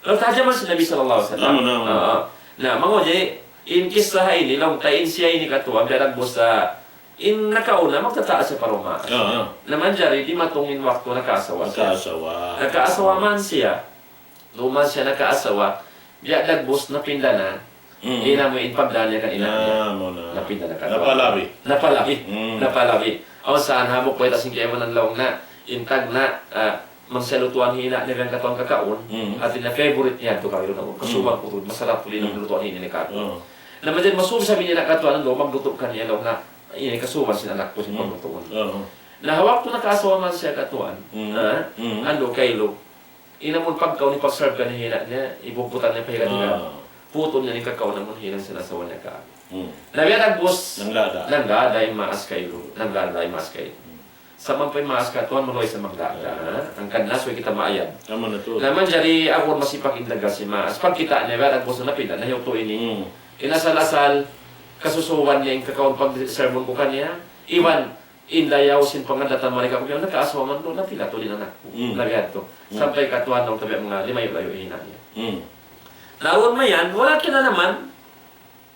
laung ta ha jaman sin Nabi sallallahu alayhi wasallam. Amun, amun. Ah, ah. Na, manguji, in kissa ini, laung ta in siya ini katuan, biya' dagbus sa, in nakauna, magtataas siya paruwa maas. Ah, ah. Na manjari, dimatung in waktu nakaasawa siya. Nakaasawa. Nakaasawa man siya. Duun man siya nakaasawa, biya' dagbus napinda na. Mm. Di' na mu in pagdaan niya kan ina' niya. Na, muna. Napinda na katuan. Napalabi. Napalabi. Mm. Napalabi. Awn sa hambuuk bayta' sin kaibanan laung na, in tagna', ah, bang siya lutuan hi ina' niya biya' katuan kakaun, mm, hati niya favorite niya tu kami lutuan. Kasuban ku tu, masarap tuud in lutuan hi ina' niya kakaun. Mm. Na manjari masubu sa in ina' katuan, laung, maglutu' kaniya laung na, ini kasuban sin anak ku sin paglutuun. Mm. Na ha waktu nakaasawa man siya katuan, mm, ha? Mm. Andu' kailu, in amun pagkaun, in pag-serve kaniya hi ina' niya, ibubutan niya pa hila-hila. Ah. Putun niya in kakaun amun hinang sin asawa niya kaamu. Hmm. Na biya' dagbus. Nanggaada'. Nanggaada' in maas kailu. Nanggaada' in maas kailu. Hmm. Sa' ampa in maas katuan, maluhay sa manggaada', ha? Hangkan na subay kita maayad. Amun na tuud. Na manjari aku masi pakindaga sin maas. Pagkita' niya, biya' dagbus na pila, na yun tuud ini. Hmm. In asal-asal, kasusuban niya in kakaun pag-serve ku kaniya. Iban, in dayaw sin pangaddatan mari kaku' biya' nakaasawa man tuud, napila tuud in anak ku. Mm. Labi hadtu. Mm. Sampay katuan na tabi' manga limayu'-layu' in ina' niya. Mm. Na duun mayan, wala' kinanaman,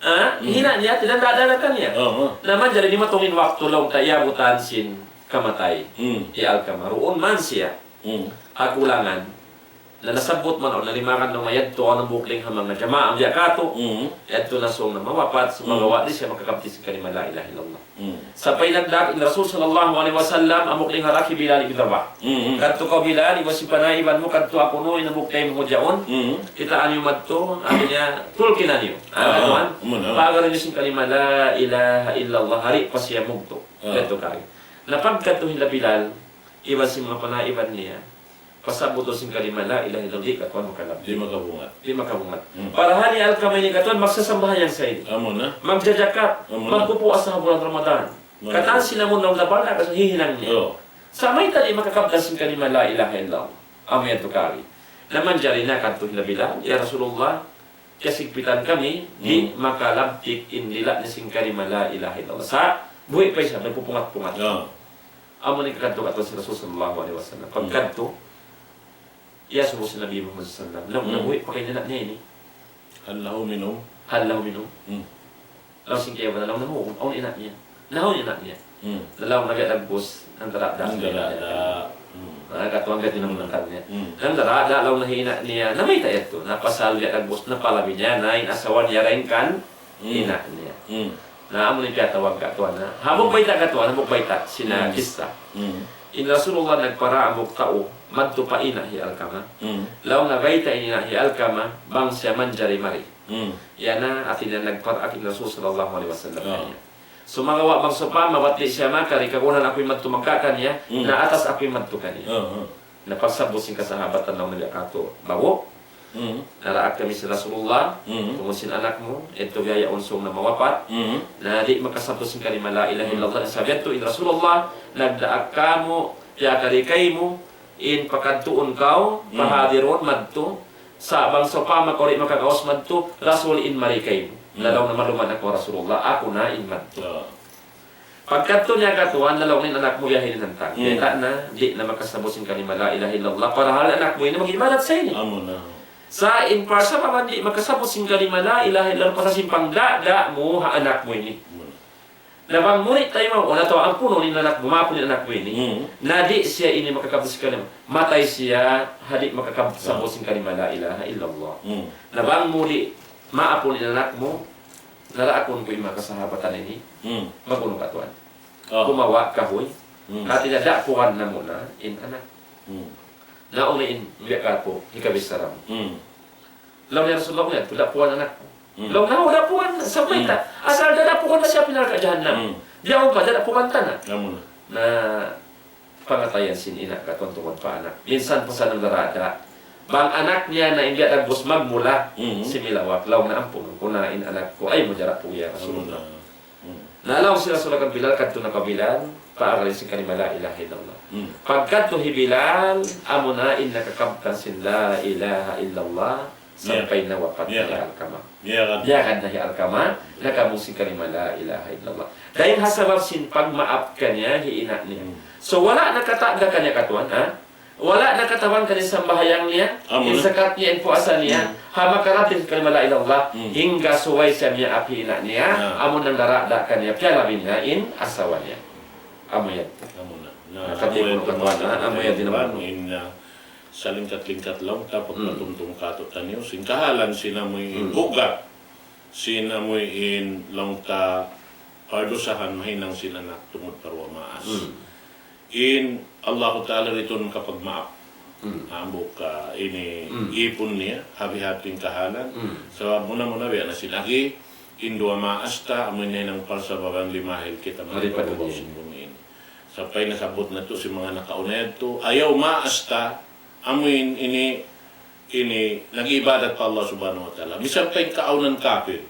ah, mm, in ina' niya, tinanda'-tanda' kaniya. Oo. Na manjari dimatung in waktu laung ta iyabutan sin kamatay. Mm. Hi Alqamah. Duun man siya. Mm. Ha kulangan. Na nasabbut man, awn nalimakan laung niya yadtu, awn hambuuk dayn ha manga jamaa biya' katu'. Mm. Yadtu na sung na mawapat, sumagawa' di' siya makakabti sin kalima la ilaha illallah. Mm. Sampay nagdaak in Rasul sallallahu alayhi wasallam, hambuuk dayn ha daki Bilal ibn Rabah. Mm. Kadtu kaw Bilal, iban sin panaiban mu, kadtu aku nu, in hambuuk taymanghud yaun. Mm. Kitaa niyu madtu, hati niya, tulkinan niyu. Ah, ah, katuan? Amun, ah. Pagari niyu sin kalima la ilaha illallah, di' pa siya mugtu'. Ah. Kadtu kari. Na pagkadtu hi Bilal, iban sin manga panaiban niya, pasabbutun sin kalima la ilaha illallah, di' katuan makalabtik. Di' makabungat. Di' makabungat. Hmm. Parahal hi Alqamah ini katuan, magsasambahayang sa ini. Amun na. Magjajakat, amun na, magpupuasa ha bulan Ramadan. Amun na. Katan sin amun laung ta bala', kasi hihinang niya. Oo. Sa' mayta' di' makakabtan sin kalima la ilaha illallah. Amu yadtu kari. Na manjari na kadtu hi Bilal, "Ya Rasulullah, kasigpitan kami, di' makalabtik in dila' niya sin kalima la ilaha illallah." Sa' buhi' pa isab, nagpupungat-pungat. Oo. Amu in kadtu katuan sin Rasul sallallahu alayhi wasallam. Hmm. Pagkadtu, iyasubu sin Nabi Muhammad sallallahu alayhi wasallam. Laung, hmm, nabuhi' pa kay in ina' niya ini. هل له منهم؟ هل له منهم؟ Hmm. Laung sin kaibanan, laung, nahu', awn ina' niya. Nahu' in ina' niya. Hmm. Laung, nagdagbus, nagdarada. Nagdarada. Hmm. Ah, katuan ka tinanggulakan niya. Hmm. Nagdarada, laung, na hi ina' niya. Na mayta' yadtu? Na pasal nagdagbus, napalabi niya, na in asawa niya dayn kan, hmm, ina' niya. Hmm. Na amu in piyatawag katuan na. Hambuuk bayta' katuan, hambuuk bayta' sin, hmm, kissa. Hmm. In Rasulullah nagpara hambuuk tau, madtu pa ina' hi Alqamah. Hmm. Laung na bayta' in ina' hi Alqamah, bang siya manjari mari. Hmm. Yan na, hati niya nagpara in Rasul sallallahu alayhi wasallam, ah, kaniya. Sumagawa' bang sawpama, bat di' siya makari, kagunahan aku in madtu magka kaniya, hmm, na atas aku in madtu kaniya. Ah, ah. Na pagsabbut sin kasahabatan laung nila katu', bagu'. Mm. Naraak kami sin Rasulullah, mm, tungud sin anak mu, yadtu biya' yaun sung na mawapat. Mm. Na di' makasabbut sin kalima la ilaha, mm, illallah. Sabab yadtu in Rasulullah, nagdaak kamu, piyakari kaymu, in pakadtuun kaw, mm, pahadirun madtu, sa' bang sawpama kaw di' makagaus madtu, Rasul in mari kaymu. Mm. Na laung na maluman aku Rasulullah, aku na in madtu. Ah. Pagkadtu niya katuan, laung in anak mu biya' ha ini hantang. Hmm. Bayta' na, di' na makasabbut sin kalima la ilaha illallah. Parahal anak mu ini mag-ibadat sa ini. Amu na. Sa' in parsababan di' makasabbut sin kalima la ilaha illallah, pasal sin pangdada mu ha anak mu ini. Amu na. Na bang mu di' taymaun, atawa ampunun in anak mu, maapun in anak mu ini. Hmm. Na di' siya ini makakabut sin kalima. Matay siya, ha di' makakab-, sabbut sin kalima la ilaha illallah. Hmm. Na bang mu di' maapun in anak mu, naraakun ku in manga kasahabatan ini, hmm, magunu katuan. Oh. Kumawa' kahuy. Hmm. Hati niya dapugan na muna in anak. Hmm. Na unu in biya' katu', hikabichara mu. Hmm. Laung niya Rasulullah niya, dapugan anak ku. Hmm. Laung niya, dapugan, sa' mayta'. Hmm. Asal da dapugan na siya pī narka' jahannam. Hmm. Biya' mu pa, da dapugan ta na. Amu na. Na pangatayan sin ina' katuan tungud pa anak. Minsan pa sa nagdarada. Bang anak niya na in biya' dagbus magmula, mm, similawak, laung na ampunun ku na in anak ku, ayaw mu jara puya' Rasulullah. Mm. Na laung sin Rasulullah kan Bilal, kadtu na kaw Bilal, paagalin sin kalima la ilaha illallah. Hmm. Pagkadtu hi Bilal, amuna in nakakabtan sin la ilaha illallah, sampay na wapat na hi Alqamah. Miyagad na hi Alqamah, nakabung sin kalima la ilaha illallah. Dayn ha sabab sin pagmaap kaniya hi ina' niya. Hmm. So, wala' nakata'da kaniya katuan, ha? Wala' nakatabang kaniya sambahayang niya, in zakat niya, in puasa niya, ha makarati sin kalima la ilaha illallah, hangga subay siya miyaap hi ina' niya, amun nagdara'da kaniya, piyalabi niya in asawa niya. Amu yan. Amu na. Na, amu yan, amu yan, in, ah, salingkat-lingkat laung ta pagpatumtum katu'taniyu sin kahalan sin amuin bugat, sin amuin laung ta pardusahan mahinang sin anak tungud pa duwa maas. In Allahu Ta'ala didtu makapagmaap. Hambuuk ini ipun niya, ha bihadtu in kahalan. Sabab muna-muna biya' na sin agi, in duwa maas ta, amu in hinang parsababan limahil kita mari pa dunya ini. Sampay nasabbut natu' sin manga nakauna yadtu, ayaw maas ta, amu in ini, ini nag-ibadat pa Allah Subhanahu wa Ta'ala. Misan pa in kaawnan kapir.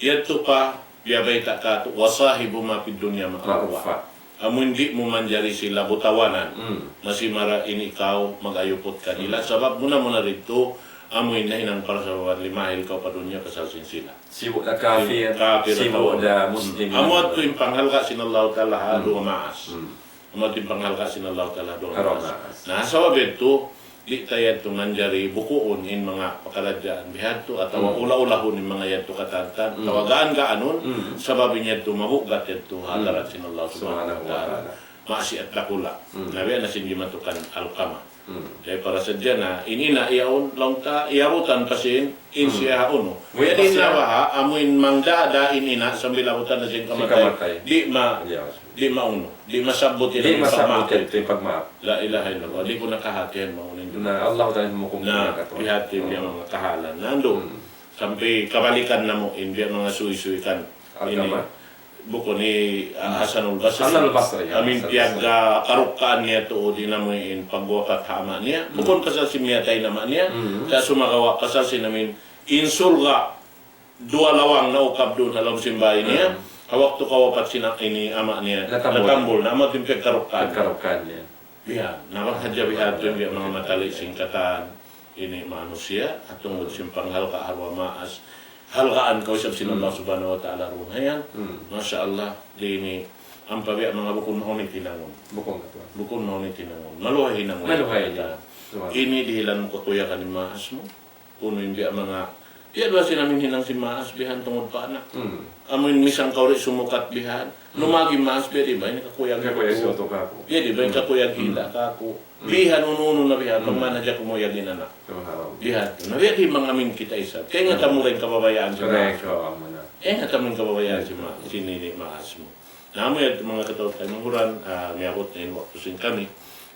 Yadtu pa, biya' bayta' katu', وصاحبهما في الدنيا معروفا. Amu in di' mu manjari sila butawanan. Masi mara in ikaw mag-ayuput kanila. Sabab muna-muna didtu, amu in nahinang parsababan limahil kaw pa dunya pasal sin sila. Sibu' da kapir, sibu' da Muslim. Amu yadtu in panghalga' sin Allah Ta'ala ha duwa maas. Amu yadtu in panghalga' sin Allah Ta'ala ha duwa maas. Na, sabab yadtu, di' ta yadtu manjari bukuun in manga pakaradjaan bihadtu, atawa ula-ulahun in manga yadtu katantan, atawa gaan-gaanun, sabab in yadtu mabugat yadtu ha hadarat sin Allah Subhanahu wa Ta'ala. Maksiat dakula'. Na biya' na sin jimatukan Alqamah. Dayn para sadja na, in ina' yaun, laung ta, iyabutan pa sin, in siya ha unu. Biya' diin na baha', amu in mangdada in ina', sambil abutan na sin kamatay. Di' ma, di' maunu. Di' masabbut in pagmaap. La ilaha illallah. Di' ku na kahatihan maunu in. Na Allah Ta'ala in humukum na katu'. Bihadtu in manga kahalan. Nandu'. Sampay kabalikan namu' in biya' manga suysuy kan. Ini. Bukun hi, ah, Hasanul Basri. Hasanul Basri, ya. Amu in piyagkarukkaan niya tuud in amu in pagwapat ha ama' niya. Bukun pasal sin miyatay in ama' niya. Sa' sumagawa' pasal sin amu in surga' duwa lawang naukab duun ha lawm sin bāy niya. Ha waktu kawapat sin ini ama' niya. Natambul. Natambul. Na amu in piyagkarukkaan. Piyagkarukkaan niya. Bihan, na bang hadja bihadtu in biya' manga matali' sin katan ini manusiya', ha tungud sin panghalga' ha duwa maas, halgaan kaw isab sin Allah Subhanahu wa Ta'ala duun hayan. Masha Allah, di' ini, ampa biya' manga bukun mahunit hinangun. Bukun katuan. Bukun mahunit hinangun. Maluhay hinangun. Maluhay hinangun. Ini dihilan mu kakuyagan in maas mu. Unu in biya' manga, biya' duwa sin amin hinang sin maas, bihan tungud pa anak. Amu in misan kaw di' sumukat bihan. Lumagi maas, biya' di' ba in kakuyag. Kakuyag sin utu' kāku'. Biya' di' ba in kakuyag hinda' kāku'. Bihan unu-unu na bihan, pagmana hadja kumuyag in anak. Bihan. Na biya' di' manga amin kita isab. Kaingatan mu da in kababayaan sin maas. Kaingatan mu in kababayaan sin maas. Sin ini maas mu. Na amu yadtu manga kataw-taymanghuran, ah, miyabut na in waktu sin kami.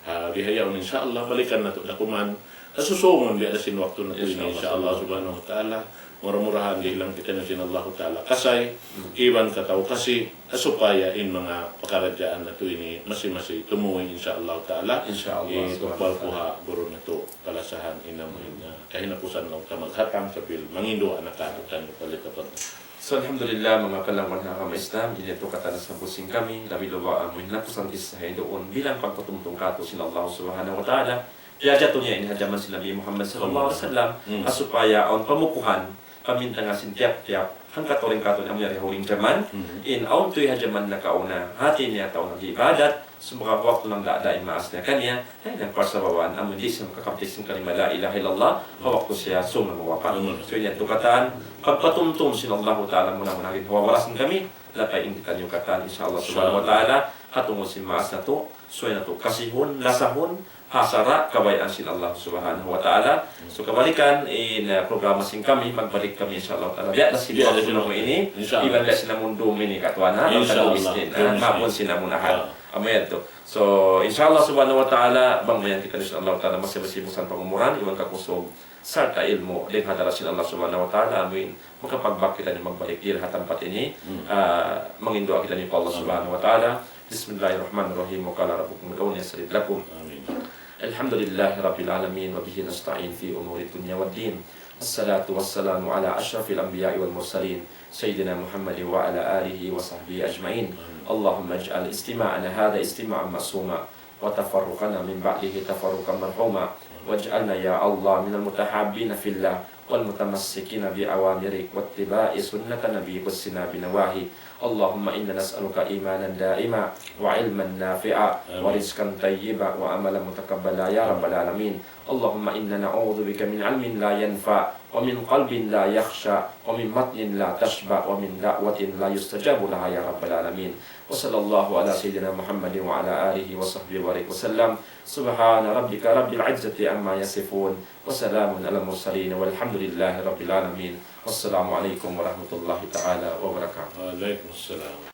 Ah, bihaun, insya Allah, balikan natu' da kuman. Kasusungun biya' da sin waktu natu' ini, insya Allah Subhanahu wa Ta'ala. Mura-murahan dihilan kitaniyu sin Allahu Ta'ala kasay, iban kataw-kasi, supaya in manga pakaradjaan natu' ini masi-masi tumuy, insya Allah Ta'ala. Insya Allah. Itukbal ku ha guru natu' kalasahan in amu in, ah, kahinapusan laung ta maghatang sambil mangindu' anak katu'taniyu. So, alhamdulillah, manga palangwan ha agama Islam, ini yadtu katan nasabbut sin kami, labi-labi amu in hinapusan kissa ha duun, bilang pagpatumtum kātu' sin Allah Subhanahu wa Ta'ala. Piyajatu niya ini ha jaman sin Nabi Muhammad sallallahu alayhi wasallam, ha supaya awn pamukuhan, pamintangan sin tiyap-tiyap, hangkatau dayn kātu' ini amu yari ha huling jaman, in awn tuud ha jaman nakauna, hāti niya tau nag-ibadat, sumagawa' waktu nagdada in maas niya kaniya, ay, nagparsababan, amu di' siya makakabtik sin kalima la ilaha illallah, ha waktu siya sumagawa' mawapat. So, ini yadtu katan, pagpatumtum sin Allahu Ta'ala muna-muna ha ginhawa-baran sin kami, lapay in kitaniyu katan, insya Allah Subhanahu wa Ta'ala, ha tungud sin maas natu', subay natu' kasihun, lasahun, ha sara' kabayaan sin Allah Subhanahu wa Ta'ala. So, kabalikan in, uh, programa sin kami, magbalik kami, insya Allah Ta'ala. Biya' da sin waktu namu' ini, iban biya' sin amun dum ini katuan, ha, bang ka dum Isnin, ha, hapun sin amun Ahad. Amu yadtu. So, insya Allah Subhanahu wa Ta'ala, bang mayan kita, insya Allah Ta'ala, masi-masi bukun pangumuran, iban kakusug, sarta' ilmu', dayn ha hadarat sin Allah Subhanahu wa Ta'ala, amin. Makapagbak kitaniyu magbalik dii ha tampat ini, ah, manginduwaa kitaniyu pa Allah Subhanahu wa Ta'ala. بسم الله الرحمن الرحيم. وقال ربكم ادعوني أستجب لكم. الحمد لله رب العالمين، وبه نستعين في أمور الدنيا والدين. الصلاة والسلام على أشرف الأنبياء والمرسلين سيدنا محمد وعلى آله وصحبه أجمعين. اللهم اجعل اجتماعنا هذا اجتماعا معصوما وتفرقنا من بعده تفرقا مرحوما، واجعلنا يا الله من المتحابين في الله والمتمسكين بأوامرك واتباع سنة نبيك واجتناب نواهيك. اللهم إنا نسألك إيمانا دائما وعلما نافعا ورزقا طيبا وعملا متقبلا يا رب العالمين. اللهم إنا نعوذ بك من علم لا ينفع ومن قلب لا يخشع ومن بطن لا تشبع ومن دعوة لا يستجاب لها يا رب العالمين. وصلى الله على سيدنا محمد وعلى آله وصحبه وبارك وسلم. سبحان ربك رب العزة عما يصفون، وسلام على المرسلين، والحمد لله رب العالمين. والسلام عليكم ورحمة الله تعالى وبركاته. وعليكم السلام.